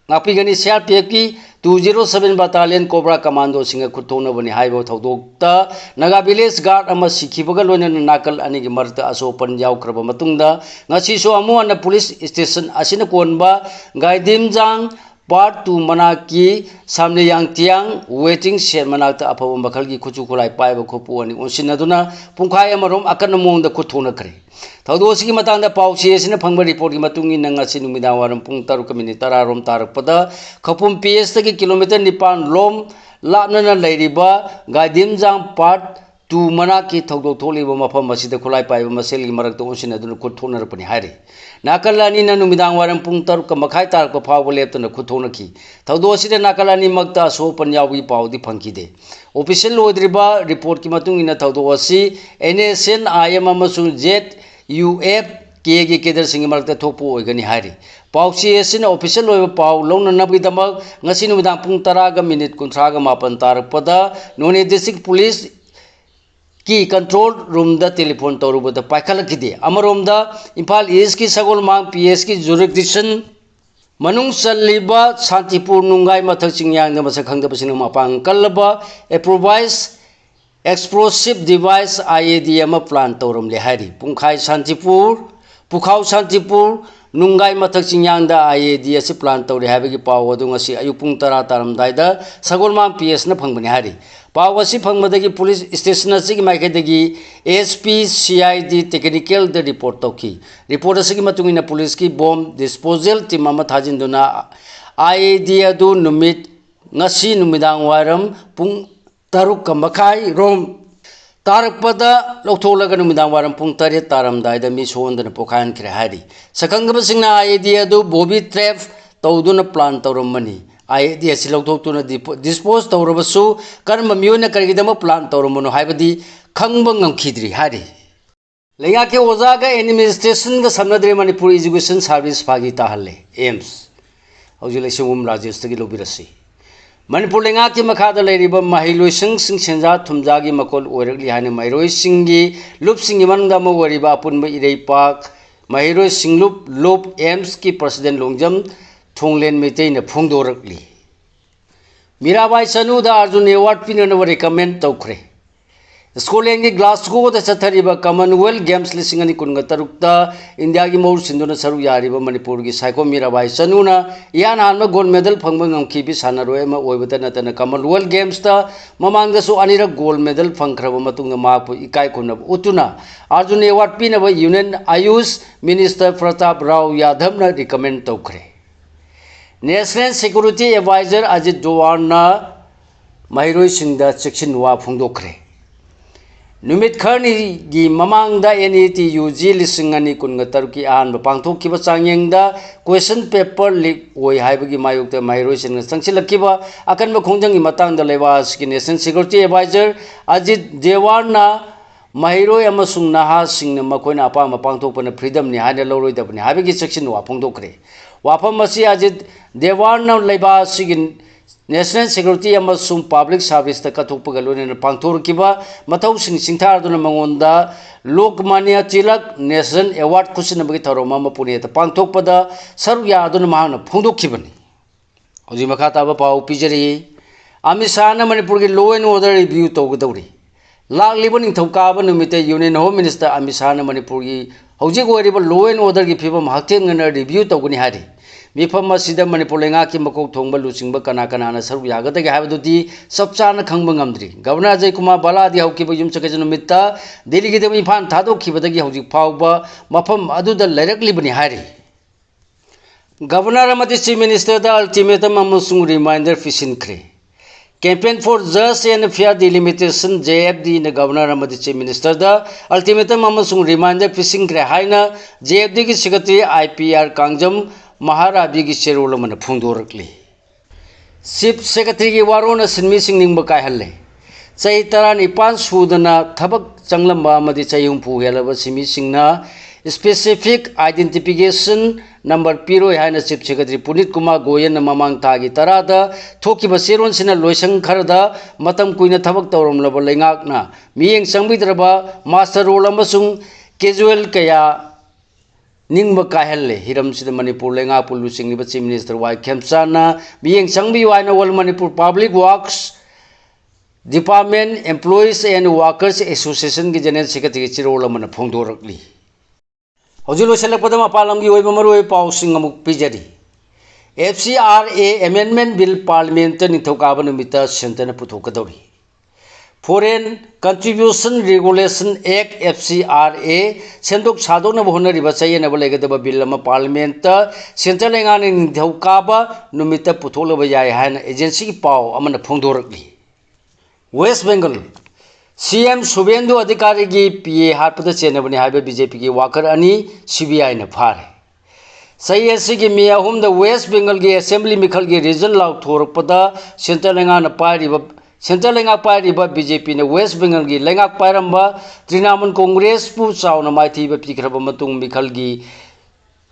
ꯉꯥꯛꯄꯤꯒꯅꯤ, CRPFꯀꯤ two zero seven battalion Cobra commandoꯁꯤꯡꯒ ꯈꯨꯠ ꯊꯣꯛꯅꯕꯅꯤ ꯍꯥꯏꯕ ꯊꯧꯗꯣꯛꯇ Naga village guard ꯑꯃ ꯁꯤꯈꯤꯕꯒ ꯂꯣꯏꯅꯅ ꯅꯥꯀꯜ ꯑꯅꯤꯒꯤ ꯃꯔꯛꯇ ꯑꯁꯣꯛ ꯑꯄꯟ ꯌꯥꯎꯈ꯭ꯔꯕ ꯃꯇꯨꯡꯗ, ꯉꯁꯤꯁꯨ ꯑꯃꯨꯛ ꯍꯟꯅ police station ꯑꯁꯤꯅ ꯀꯣꯟꯕ ꯒꯥꯏꯗꯤꯝꯖꯥꯡ Part two ꯃꯅꯥꯛꯀꯤ ꯁꯥꯝꯂꯤꯌꯥꯡ ꯇꯤꯌꯥꯡ waiting shed ꯃꯅꯥꯛꯇ ꯑꯐꯕ ꯃꯈꯜꯒꯤ ꯈꯨꯠꯁꯨ ꯈꯨꯠꯂꯥꯏ ꯄꯥꯏꯕ ꯈꯨꯠꯄꯨ ꯑꯅꯤ ꯑꯣꯟꯁꯤꯟꯅꯗꯨꯅ ꯄꯨꯡꯈꯥꯏ ꯑꯃꯔꯣꯝ ꯑꯀꯟꯕ ꯃꯑꯣꯡꯗ ꯈꯨꯠ ꯊꯣꯛꯅꯈ꯭ꯔꯦ꯫ ꯊꯧꯗꯣꯛ ꯑꯁꯤꯒꯤ ꯃꯇꯥꯡꯗ ꯄꯥꯎ ꯆꯦ ꯑꯁꯤꯅ ꯐꯪꯕ reportꯀꯤ ꯃꯇꯨꯡ ꯏꯟꯅ, ꯉꯁꯤ ꯅꯨꯃꯤꯗꯥꯡ ꯋꯥꯏꯔꯝ ꯄꯨꯡ ꯇꯔꯨꯛꯀ minute ꯇꯔꯥ ꯔꯣꯝ ꯇꯥꯔꯛꯄꯗ ꯈꯧꯄꯨꯝ PSꯇꯒꯤ kilometre ꯅꯤꯄꯥꯟ ꯂꯣꯝ ꯂꯥꯞꯅꯅ ꯂꯩꯔꯤꯕ ꯒꯥꯏꯗꯤꯝꯖꯥꯡ Part two ꯃꯅꯥꯛꯀꯤ ꯊꯧꯗꯣꯛ ꯊꯣꯛꯂꯤꯕ ꯃꯐꯝ ꯑꯁꯤꯗ ꯈꯨꯠꯂꯥꯏ ꯄꯥꯏꯕ ꯃꯁꯦꯜꯒꯤ ꯃꯔꯛꯇ ꯑꯣꯟꯁꯤꯟꯅꯗꯨꯅ ꯈꯨꯠ ꯊꯣꯛꯅꯔꯛꯄꯅꯤ ꯍꯥꯏꯔꯤ꯫ ꯅꯥꯀꯜ ꯑꯅꯤꯅ ꯅꯨꯃꯤꯗꯥꯡ ꯋꯥꯏꯔꯝ ꯄꯨꯡ ꯇꯔꯨꯛꯀ ꯃꯈꯥꯏ ꯇꯥꯔꯛꯄ ꯐꯥꯎꯕ ꯂꯦꯞꯇꯅ ꯈꯨꯠ ꯊꯣꯛꯅꯈꯤ꯫ ꯊꯧꯗꯣꯛ ꯑꯁꯤꯗ ꯅꯥꯀꯜ ꯑꯅꯤꯃꯛꯇ ꯑꯁꯣꯛ ꯑꯄꯟ ꯌꯥꯎꯕꯒꯤ ꯄꯥꯎꯗꯤ ꯐꯪꯈꯤꯗꯦ꯫ Official ꯑꯣꯏꯗ꯭ꯔꯤꯕ reportꯀꯤ ꯃꯇꯨꯡ ꯏꯟꯅ, ꯊꯧꯗꯣꯛ ꯑꯁꯤ NSCN-IM ꯑꯃꯁꯨꯡ ZUF-Kꯒꯤ cadreꯁꯤꯡꯒꯤ ꯃꯔꯛꯇ ꯊꯣꯛꯄ ꯑꯣꯏꯒꯅꯤ ꯍꯥꯏꯔꯤ꯫ ꯄꯥꯎ ꯆꯦ ꯑꯁꯤꯅ official ꯑꯣꯏꯕ ꯄꯥꯎ ꯂꯧꯅꯅꯕꯒꯤꯗꯃꯛ ꯉꯁꯤ ꯅꯨꯃꯤꯗꯥꯡ ꯄꯨꯡ ꯇꯔꯥꯒ minute ꯀꯨꯟꯊ꯭ꯔꯥꯒ ꯃꯥꯄꯟ ꯇꯥꯔꯛꯄꯗ ꯅꯣꯅꯦ district police ꯀꯤ control roomꯗ telephone ꯇꯧꯔꯨꯕꯗ ꯄꯥꯏꯈꯠꯂꯛꯈꯤꯗꯦ꯫ ꯑꯃꯔꯣꯝꯗ, ꯏꯝꯐꯥꯜ Eastꯀꯤ ꯁꯒꯣꯜꯃꯥꯡ PSꯀꯤ jurisdiction ꯃꯅꯨꯡ ꯆꯜꯂꯤꯕ ꯁꯥꯟꯇꯤꯄꯨꯔ ꯅꯨꯡꯒꯥꯏ ꯃꯊꯛ ꯆꯤꯡꯌꯥꯡꯗ ꯃꯁꯛ ꯈꯪꯗꯕꯁꯤꯡꯅ ꯃꯄꯥꯡꯒꯜ ꯀꯜꯂꯕ improvised explosive device, IED, ꯑꯃ plan ꯇꯧꯔꯝꯂꯦ ꯍꯥꯏꯔꯤ꯫ ꯄꯨꯡꯈꯥꯏ ꯁꯥꯟꯇꯤꯄꯨꯔ, ꯄꯨꯈꯥꯎ ꯁꯥꯟꯇꯤꯄꯨꯔ, ꯅꯨꯡꯒꯥꯏ ꯃꯊꯛ ꯆꯤꯡꯌꯥꯡꯗ IED ꯑꯁꯤ plan ꯇꯧꯔꯤ ꯍꯥꯏꯕꯒꯤ ꯄꯥꯎ ꯑꯗꯨ ꯉꯁꯤ ꯑꯌꯨꯛ ꯄꯨꯡ ꯇꯔꯥ ꯇꯥꯔꯝꯗꯥꯏꯗ ꯁꯒꯣꯜꯃꯥꯡ PSꯅ ꯐꯪꯕꯅꯤ ꯍꯥꯏꯔꯤ꯫ ꯄꯥꯎ ꯑꯁꯤ ꯐꯪꯕꯗꯒꯤ police station ꯑꯁꯤꯒꯤ ꯃꯥꯏꯀꯩꯗꯒꯤ SP, CID, technicalꯗ report ꯇꯧꯈꯤ꯫ Report ꯑꯁꯤꯒꯤ ꯃꯇꯨꯡ ꯏꯟꯅ policeꯀꯤ bomb disposal team ꯑꯃ ꯊꯥꯖꯤꯟꯗꯨꯅ IED ꯑꯗꯨ ꯅꯨꯃꯤꯠ, ꯉꯁꯤ ꯅꯨꯃꯤꯗꯥꯡ ꯋꯥꯏꯔꯝ ꯄꯨꯡ ꯇꯔꯨꯛꯀ ꯃꯈꯥꯏ ꯔꯣꯝ ꯇꯥꯔꯛꯄꯗ ꯂꯧꯊꯣꯛꯂꯒ ꯅꯨꯃꯤꯗꯥꯡ ꯋꯥꯏꯔꯝ ꯄꯨꯡ ꯇꯔꯦꯠ ꯇꯥꯔꯝꯗꯥꯏꯗ ꯃꯤ ꯁꯣꯛꯍꯟꯗꯅ ꯄꯣꯈꯥꯏꯍꯟꯈ꯭ꯔꯦ ꯍꯥꯏꯔꯤ꯫ ꯁꯛꯈꯪꯗꯕꯁꯤꯡꯅ IED ꯑꯗꯨ booby trap ꯇꯧꯗꯨꯅ plan ꯇꯧꯔꯝꯕꯅꯤ꯫ IED ꯑꯁꯤ ꯂꯧꯊꯣꯛꯇꯨꯅ dispose ꯇꯧꯔꯕꯁꯨ ꯀꯔꯝꯕ ꯃꯤꯑꯣꯏꯅ ꯀꯔꯤꯒꯤꯗꯃꯛ plan ꯇꯧꯔꯝꯕꯅꯣ ꯍꯥꯏꯕꯗꯤ ꯈꯪꯕ ꯉꯝꯈꯤꯗ꯭ꯔꯤ ꯍꯥꯏꯔꯤ꯫ ꯂꯩꯉꯥꯛꯀꯤ ꯑꯣꯖꯥꯒ administrationꯒ ꯁꯝꯅꯗ꯭ꯔꯦ, ꯃꯅꯤꯄꯨꯔ education service ꯐꯥꯒꯤ ꯇꯥꯍꯜꯂꯦ꯫ AIIMS꯫ ꯍꯧꯖꯤꯛ ꯂꯩꯁꯤꯡꯒꯨꯝ ꯔꯥꯖꯦꯁꯇꯒꯤ ꯂꯧꯕꯤꯔꯁꯤ꯫ ꯃꯅꯤꯄꯨꯔ ꯂꯩꯉꯥꯛꯀꯤ ꯃꯈꯥꯗ ꯂꯩꯔꯤꯕ ꯃꯍꯩꯂꯣꯏꯁꯪꯁꯤꯡ ꯁꯦꯟꯖꯥ ꯊꯨꯝꯖꯥꯒꯤ ꯃꯀꯣꯜ ꯑꯣꯏꯔꯛꯂꯤ ꯍꯥꯏꯅ ꯃꯍꯩꯔꯣꯏꯁꯤꯡꯒꯤ ꯂꯨꯞꯁꯤꯡꯒꯤ ꯃꯅꯨꯡꯗ ꯑꯃ ꯑꯣꯏꯔꯤꯕ ꯑꯄꯨꯟꯕ ꯏꯔꯩꯄꯥꯛ ꯃꯍꯩꯔꯣꯏꯁꯤꯡ ꯂꯨꯞ, ꯂꯨꯞ AIIMSꯀꯤ president Longjam ꯊꯣꯡꯂꯦꯟ ꯃꯩꯇꯩꯅ ꯐꯣꯡꯗꯣꯔꯛꯂꯤ꯫ Mirabai ꯆꯅꯨꯗ Arjun award ꯄꯤꯅꯅꯕ recommend ꯇꯧꯈ꯭ꯔꯦ꯫ Scotlandꯒꯤ Glasgowꯗ ꯆꯠꯊꯔꯤꯕ Commonwealth Games ꯂꯤꯁꯤꯡ ꯑꯅꯤ ꯀꯨꯟꯒ ꯇꯔꯨꯛꯇ ꯏꯟꯗꯤꯌꯥꯒꯤ ꯃꯍꯨꯠ ꯁꯤꯟꯗꯨꯅ ꯁꯔꯨꯛ ꯌꯥꯔꯤꯕ ꯃꯅꯤꯄꯨꯔꯒꯤ ꯁꯥꯏꯈꯣꯝ ꯃꯤꯔꯥꯕꯥꯏ ꯆꯅꯨꯅ ꯏꯍꯥꯟ ꯍꯥꯟꯕ gold medal ꯐꯪꯕ ꯉꯝꯈꯤꯕꯤ ꯁꯥꯟꯅꯔꯣꯏ ꯑꯃ ꯑꯣꯏꯕꯇ ꯅꯠꯇꯅ Commonwealth Gamesꯇ ꯃꯃꯥꯡꯗꯁꯨ ꯑꯅꯤꯔꯛ gold medal ꯐꯪꯈ꯭ꯔꯕ ꯃꯇꯨꯡꯗ ꯃꯍꯥꯛꯄꯨ ꯏꯀꯥꯏ ꯈꯨꯝꯅꯕ ꯎꯠꯇꯨꯅ ꯑꯔꯖꯨꯟ award ꯄꯤꯅꯕ Union AYUSH minister Pratap Rao ꯌꯥꯙꯕꯅ recommend ꯇꯧꯈ꯭ꯔꯦ꯫ National Security Advisor ꯑꯖꯤꯠ ꯗꯣꯋꯥꯜꯅ ꯃꯍꯩꯔꯣꯏꯁꯤꯡꯗ ꯆꯦꯛꯁꯤꯟ ꯋꯥ ꯐꯣꯡꯗꯣꯛꯈ꯭ꯔꯦ꯫ ꯅꯨꯃꯤꯠ ꯈꯔꯅꯤꯒꯤ ꯃꯃꯥꯡꯗ NET UG ꯂꯤꯁꯤꯡ ꯑꯅꯤ ꯀꯨꯟꯒ ꯇꯔꯨꯛꯀꯤ ꯑꯍꯥꯟꯕ ꯄꯥꯡꯊꯣꯛꯈꯤꯕ ꯆꯥꯡꯌꯦꯡꯗ question paper leak ꯑꯣꯏ ꯍꯥꯏꯕꯒꯤ ꯃꯥꯌꯣꯛꯇ ꯃꯍꯩꯔꯣꯏꯁꯤꯡꯅ ꯆꯪꯁꯤꯜꯂꯛꯈꯤꯕ ꯑꯀꯟꯕ ꯈꯣꯡꯖꯪꯒꯤ ꯃꯇꯥꯡꯗ ꯂꯩꯕꯥꯛ ꯑꯁꯤꯒꯤ National Security Advisor ꯑꯖꯤꯠ ꯗꯦꯋꯥꯜꯅ ꯃꯍꯩꯔꯣꯏ ꯑꯃꯁꯨꯡ ꯅꯍꯥꯁꯤꯡꯅ ꯃꯈꯣꯏꯅ ꯑꯄꯥꯝꯕ ꯄꯥꯡꯊꯣꯛꯄꯅ freedomꯅꯤ ꯍꯥꯏꯅ ꯂꯧꯔꯣꯏꯗꯕꯅꯤ ꯍꯥꯏꯕꯒꯤ ꯆꯦꯛꯁꯤꯟ ꯋꯥ ꯐꯣꯡꯗꯣꯛꯈ꯭ꯔꯦ꯫ ꯋꯥꯐꯝ ꯑꯁꯤ ꯑꯖꯤꯠ ꯗꯦꯋꯥꯜꯅ ꯂꯩꯕꯥꯛ ꯑꯁꯤꯒꯤ National Security ꯑꯃꯁꯨꯡ Public Serviceꯇ ꯀꯠꯊꯣꯛꯄꯒ ꯂꯣꯏꯅꯅ ꯄꯥꯡꯊꯣꯔꯛꯈꯤꯕ ꯃꯊꯧꯁꯤꯡ ꯁꯤꯡꯊꯥꯗꯨꯅ ꯃꯉꯣꯟꯗ ꯂꯣꯛꯃꯥꯟꯌꯥ ꯇꯤꯂꯛ National Award ꯈꯨꯠꯁꯤꯟꯅꯕꯒꯤ ꯊꯧꯔꯝ ꯑꯃ ꯄꯨꯅꯦꯗ ꯄꯥꯡꯊꯣꯛꯄꯗ ꯁꯔꯨꯛ ꯌꯥꯗꯨꯅ ꯃꯍꯥꯛꯅ ꯐꯣꯡꯗꯣꯛꯈꯤꯕꯅꯤ꯫ ꯍꯧꯖꯤꯛ ꯃꯈꯥ ꯇꯥꯕ ꯄꯥꯎ ꯄꯤꯖꯔꯤ꯫ ꯑꯃꯤꯠ ꯁꯥꯍꯅ ꯃꯅꯤꯄꯨꯔꯒꯤ law and order review ꯇꯧꯒꯗꯧꯔꯤ꯫ ꯂꯥꯛꯂꯤꯕ ꯅꯤꯡꯊꯧꯀꯥꯕ ꯅꯨꯃꯤꯠꯇ Union Home Minister ꯑꯃꯤꯠ ꯁꯥꯍꯅ ꯃꯅꯤꯄꯨꯔꯒꯤ ꯍꯧꯖꯤꯛ ꯑꯣꯏꯔꯤꯕ law and orderꯒꯤ ꯐꯤꯕꯝ ꯍꯛꯊꯦꯡꯅꯅ review ꯇꯧꯒꯅꯤ ꯍꯥꯏꯔꯤ꯫ ꯃꯤꯐꯝ ꯑꯁꯤꯗ ꯃꯅꯤꯄꯨꯔ ꯂꯩꯉꯥꯛꯀꯤ ꯃꯀꯣꯛ ꯊꯣꯡꯕ ꯂꯨꯆꯤꯡꯕ ꯀꯅꯥ ꯀꯅꯥꯅ ꯁꯔꯨꯛ ꯌꯥꯒꯗꯒꯦ ꯍꯥꯏꯕꯗꯨꯗꯤ ꯆꯞ ꯆꯥꯅ ꯈꯪꯕ ꯉꯝꯗ꯭ꯔꯤ꯫ ꯒꯕꯔꯅꯔ ꯑꯖꯌ ꯀꯨꯃꯥꯔ ꯚꯜꯂꯥꯗꯤ ꯍꯧꯈꯤꯕ ꯌꯨꯝꯁꯀꯩꯁ ꯅꯨꯃꯤꯠꯇ ꯗꯤꯜꯂꯤꯒꯤꯗꯃꯛ ꯏꯝꯐꯥꯜ ꯊꯥꯗꯣꯛꯈꯤꯕꯗꯒꯤ ꯍꯧꯖꯤꯛ ꯐꯥꯎꯕ ꯃꯐꯝ ꯑꯗꯨꯗ ꯂꯩꯔꯛꯂꯤꯕꯅꯤ ꯍꯥꯏꯔꯤ꯫ ꯒꯕꯔꯅꯔ ꯑꯃꯗꯤ Chief Ministerꯗ ultimatum ꯑꯃꯁꯨꯡ reminder ꯄꯤꯁꯤꯟꯈ꯭ꯔꯦ꯫ Campaign for Just and Fair Delimitation, J F D ꯅ Governor ꯑꯃꯗꯤ Chief Minister ꯗ ultimatum ꯑꯃꯁꯨꯡ reminder ꯄꯤꯁꯤꯟꯈ꯭ꯔꯦ ꯍꯥꯏꯅ J F D ꯒꯤ Secretary I P R Kangjam ꯃꯍꯥꯔꯥꯕꯤꯒꯤ ꯆꯦꯔꯣꯜ ꯑꯃꯅ ꯐꯣꯡꯗꯣꯔꯛꯂꯤ꯫ Chief Secretary ꯒꯤ ꯋꯥꯔꯣꯜꯅ ꯁꯤꯟꯃꯤꯁꯤꯡ ꯅꯤꯡꯕ ꯀꯥꯏꯍꯜꯂꯦ꯫ ꯆꯍꯤ ꯇꯔꯥꯅꯤꯄꯥꯟ ꯁꯨꯗꯅ ꯊꯕꯛ ꯆꯪꯂꯝꯕ ꯑꯃꯗꯤ ꯆꯍꯤ ꯍꯨꯝꯐꯨ ꯍꯦꯜꯂꯕ ꯁꯤꯟꯃꯤꯁꯤꯡꯅ specific identification number ꯄꯤꯔꯣꯏ ꯍꯥꯏꯅ Chief Secretary ꯄꯨꯅꯤꯠ ꯀꯨꯃꯥꯔ ꯒꯣꯌꯜꯅ ꯃꯃꯥꯡ ꯊꯥꯒꯤ ꯇꯔꯥꯗ ꯊꯣꯛꯈꯤꯕ ꯆꯦꯔꯣꯜꯁꯤꯅ ꯂꯣꯏꯁꯪ ꯈꯔꯗ ꯃꯇꯝ ꯀꯨꯏꯅ ꯊꯕꯛ ꯇꯧꯔꯝꯂꯕ ꯂꯩꯉꯥꯛꯅ ꯃꯤꯠꯌꯦꯡ ꯆꯪꯕꯤꯗ꯭ꯔꯕ muster roll ꯑꯃꯁꯨꯡ casual ꯀꯌꯥ ꯅꯤꯡꯕ ꯀꯥꯏꯍꯜꯂꯦ꯫ ꯍꯤꯔꯝꯁꯤꯗ ꯃꯅꯤꯄꯨꯔ ꯂꯩꯉꯥꯛꯄꯨ ꯂꯨꯆꯤꯡꯂꯤꯕ Chief Minister ꯋꯥꯏ ꯈꯦꯝꯆꯥꯟꯅ ꯃꯤꯠꯌꯦꯡ ꯆꯪꯕꯤꯌꯨ ꯍꯥꯏꯅ All Manipur Public Works Department Employees and Workers Association ꯒꯤ General Secretary ꯒꯤ ꯆꯦꯔꯣꯜ ꯑꯃꯅ ꯐꯣꯡꯗꯣꯔꯛꯂꯤ꯫ ꯍꯧꯖꯤꯛ ꯂꯣꯏꯁꯤꯜꯂꯛꯄꯗ ꯃꯄꯥꯟ ꯂꯝꯒꯤ ꯑꯣꯏꯕ ꯃꯔꯨꯑꯣꯏꯕ ꯄꯥꯎꯁꯤꯡ ꯑꯃꯨꯛ ꯄꯤꯖꯔꯤ꯫ F C R A amendment bill Parliament ꯇ ꯅꯤꯡꯊꯧꯀꯥꯕ ꯅꯨꯃꯤꯠꯇ Centre ꯅ ꯄꯨꯊꯣꯛꯀꯗꯧꯔꯤ꯫ Foreign Contribution Regulation Act, F C R A, ꯁꯦꯝꯗꯣꯛ ꯁꯥꯗꯣꯛꯅꯕ ꯍꯣꯠꯅꯔꯤꯕ ꯆꯌꯦꯠꯅꯕ ꯂꯩꯒꯗꯕ bill ꯑꯃ Parliament ꯇ Centre ꯂꯩꯉꯥꯛꯅ ꯅꯤꯡꯊꯧꯀꯥꯕ ꯅꯨꯃꯤꯠꯇ ꯄꯨꯊꯣꯛꯂꯕ ꯌꯥꯏ ꯍꯥꯏꯅ agency ꯒꯤ ꯄꯥꯎ ꯑꯃꯅ ꯐꯣꯡꯗꯣꯔꯛꯂꯤ꯫ West Bengal, C M ꯁꯨꯚꯦꯟꯗꯨ ꯑꯙꯤꯀꯥꯔꯤꯒꯤ P A ꯍꯥꯠꯄꯗ ꯆꯦꯟꯅꯕꯅꯤ ꯍꯥꯏꯕ B J P ꯒꯤ worker ꯑꯅꯤ C B I ꯅ ꯐꯥꯔꯦ꯫ ꯆꯍꯤ ꯑꯁꯤꯒꯤ May ꯑꯍꯨꯝꯗ West Bengal ꯒꯤ assembly ꯃꯤꯈꯜꯒꯤ result ꯂꯥꯎꯊꯣꯔꯛꯄꯗ Centre ꯂꯩꯉꯥꯛꯅ ꯄꯥꯏꯔꯤꯕ, Centre ꯂꯩꯉꯥꯛ ꯄꯥꯏꯔꯤꯕ B J P ꯅ West Bengal ꯒꯤ ꯂꯩꯉꯥꯛ ꯄꯥꯏꯔꯝꯕ Trinamool Congress ꯄꯨ ꯆꯥꯎꯅ ꯃꯥꯏꯊꯤꯕ ꯄꯤꯈ꯭ꯔꯕ ꯃꯇꯨꯡ ꯃꯤꯈꯜꯒꯤ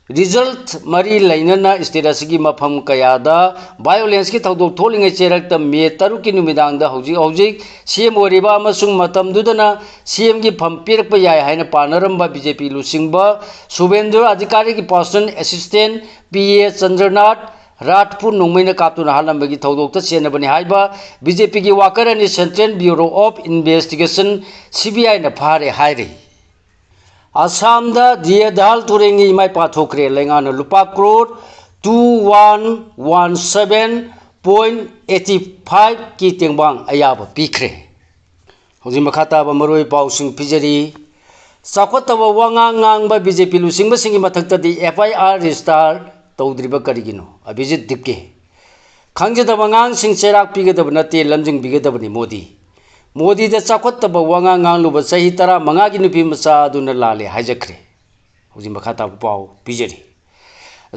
result ꯃꯔꯤ ꯂꯩꯅꯅ state ꯑꯁꯤꯒꯤ ꯃꯐꯝ ꯀꯌꯥꯗ violence ꯀꯤ ꯊꯧꯗꯣꯛ ꯊꯣꯛꯂꯤꯉꯩ ꯆꯩꯔꯛꯇ May ꯇꯔꯨꯛꯀꯤ ꯅꯨꯃꯤꯗꯥꯡꯗ ꯍꯧꯖꯤꯛ ꯍꯧꯖꯤꯛ C M ꯑꯣꯏꯔꯤꯕ ꯑꯃꯁꯨꯡ ꯃꯇꯝꯗꯨꯗꯅ C M ꯒꯤ ꯐꯝ ꯄꯤꯔꯛꯄ ꯌꯥꯏ ꯍꯥꯏꯅ ꯄꯥꯅꯔꯝꯕ B J P ꯂꯨꯆꯤꯡꯕ ꯁꯨꯚꯦꯟꯗꯨ ꯑꯙꯤꯀꯥꯔꯤꯒꯤ personal assistant P A ꯆꯟꯗ꯭ꯔꯅꯥꯊ ꯔꯥꯊꯄꯨ ꯅꯣꯡꯃꯩꯅ ꯀꯥꯞꯇꯨꯅ ꯍꯥꯠꯂꯝꯕꯒꯤ ꯊꯧꯗꯣꯛꯇ ꯆꯦꯟꯅꯕꯅꯤ ꯍꯥꯏꯕ B J P ꯒꯤ worker ꯑꯅꯤ Central Bureau of Investigation, C B I ꯅ ꯐꯥꯔꯦ ꯍꯥꯏꯔꯤ꯫ ꯑꯁꯥꯝꯗ ꯗꯤꯌꯦ ꯙꯥꯜ ꯇꯨꯔꯦꯟꯒꯤ ꯏꯃꯥꯏ ꯄꯥꯊꯣꯛꯈ꯭ꯔꯦ꯫ ꯂꯩꯉꯥꯛꯅ ꯂꯨꯄꯥ crore two one one seven point eighty five ꯀꯤ ꯇꯦꯡꯕꯥꯡ ꯑꯌꯥꯕ ꯄꯤꯈ꯭ꯔꯦ꯫ ꯍꯧꯖꯤꯛ ꯃꯈꯥ ꯇꯥꯕ ꯃꯔꯨꯑꯣꯏ ꯄꯥꯎꯁꯤꯡ ꯄꯤꯖꯔꯤ꯫ ꯆꯥꯎꯈꯠꯇꯕ ꯋꯥꯉꯥꯡ ꯉꯥꯡꯕ B J P ꯂꯨꯆꯤꯡꯕꯁꯤꯡꯒꯤ ꯃꯊꯛꯇꯗꯤ F I R register ꯇꯧꯗ꯭ꯔꯤꯕ ꯀꯔꯤꯒꯤꯅꯣ? ꯑꯚꯤꯖꯤꯠ ꯗꯤꯞꯀꯦ꯫ ꯈꯪꯖꯗꯕ ꯑꯉꯥꯡꯁꯤꯡ ꯆꯩꯔꯥꯛ ꯄꯤꯒꯗꯕ ꯅꯠꯇꯦ, ꯂꯝꯖꯤꯡꯕꯤꯒꯗꯕꯅꯤ꯫ ꯃꯣꯗꯤ, ꯃꯣꯗꯤꯗ ꯆꯥꯎꯈꯠꯇꯕ ꯋꯥꯉꯥꯡ ꯉꯥꯡꯂꯨꯕ ꯆꯍꯤ ꯇꯔꯥꯃꯉꯥꯒꯤ ꯅꯨꯄꯤ ꯃꯆꯥ ꯑꯗꯨꯅ ꯂꯥꯜꯂꯦ ꯍꯥꯏꯖꯈ꯭ꯔꯦ꯫ ꯍꯧꯖꯤꯛ ꯃꯈꯥ ꯇꯥꯕ ꯄꯥꯎ ꯄꯤꯖꯔꯤ꯫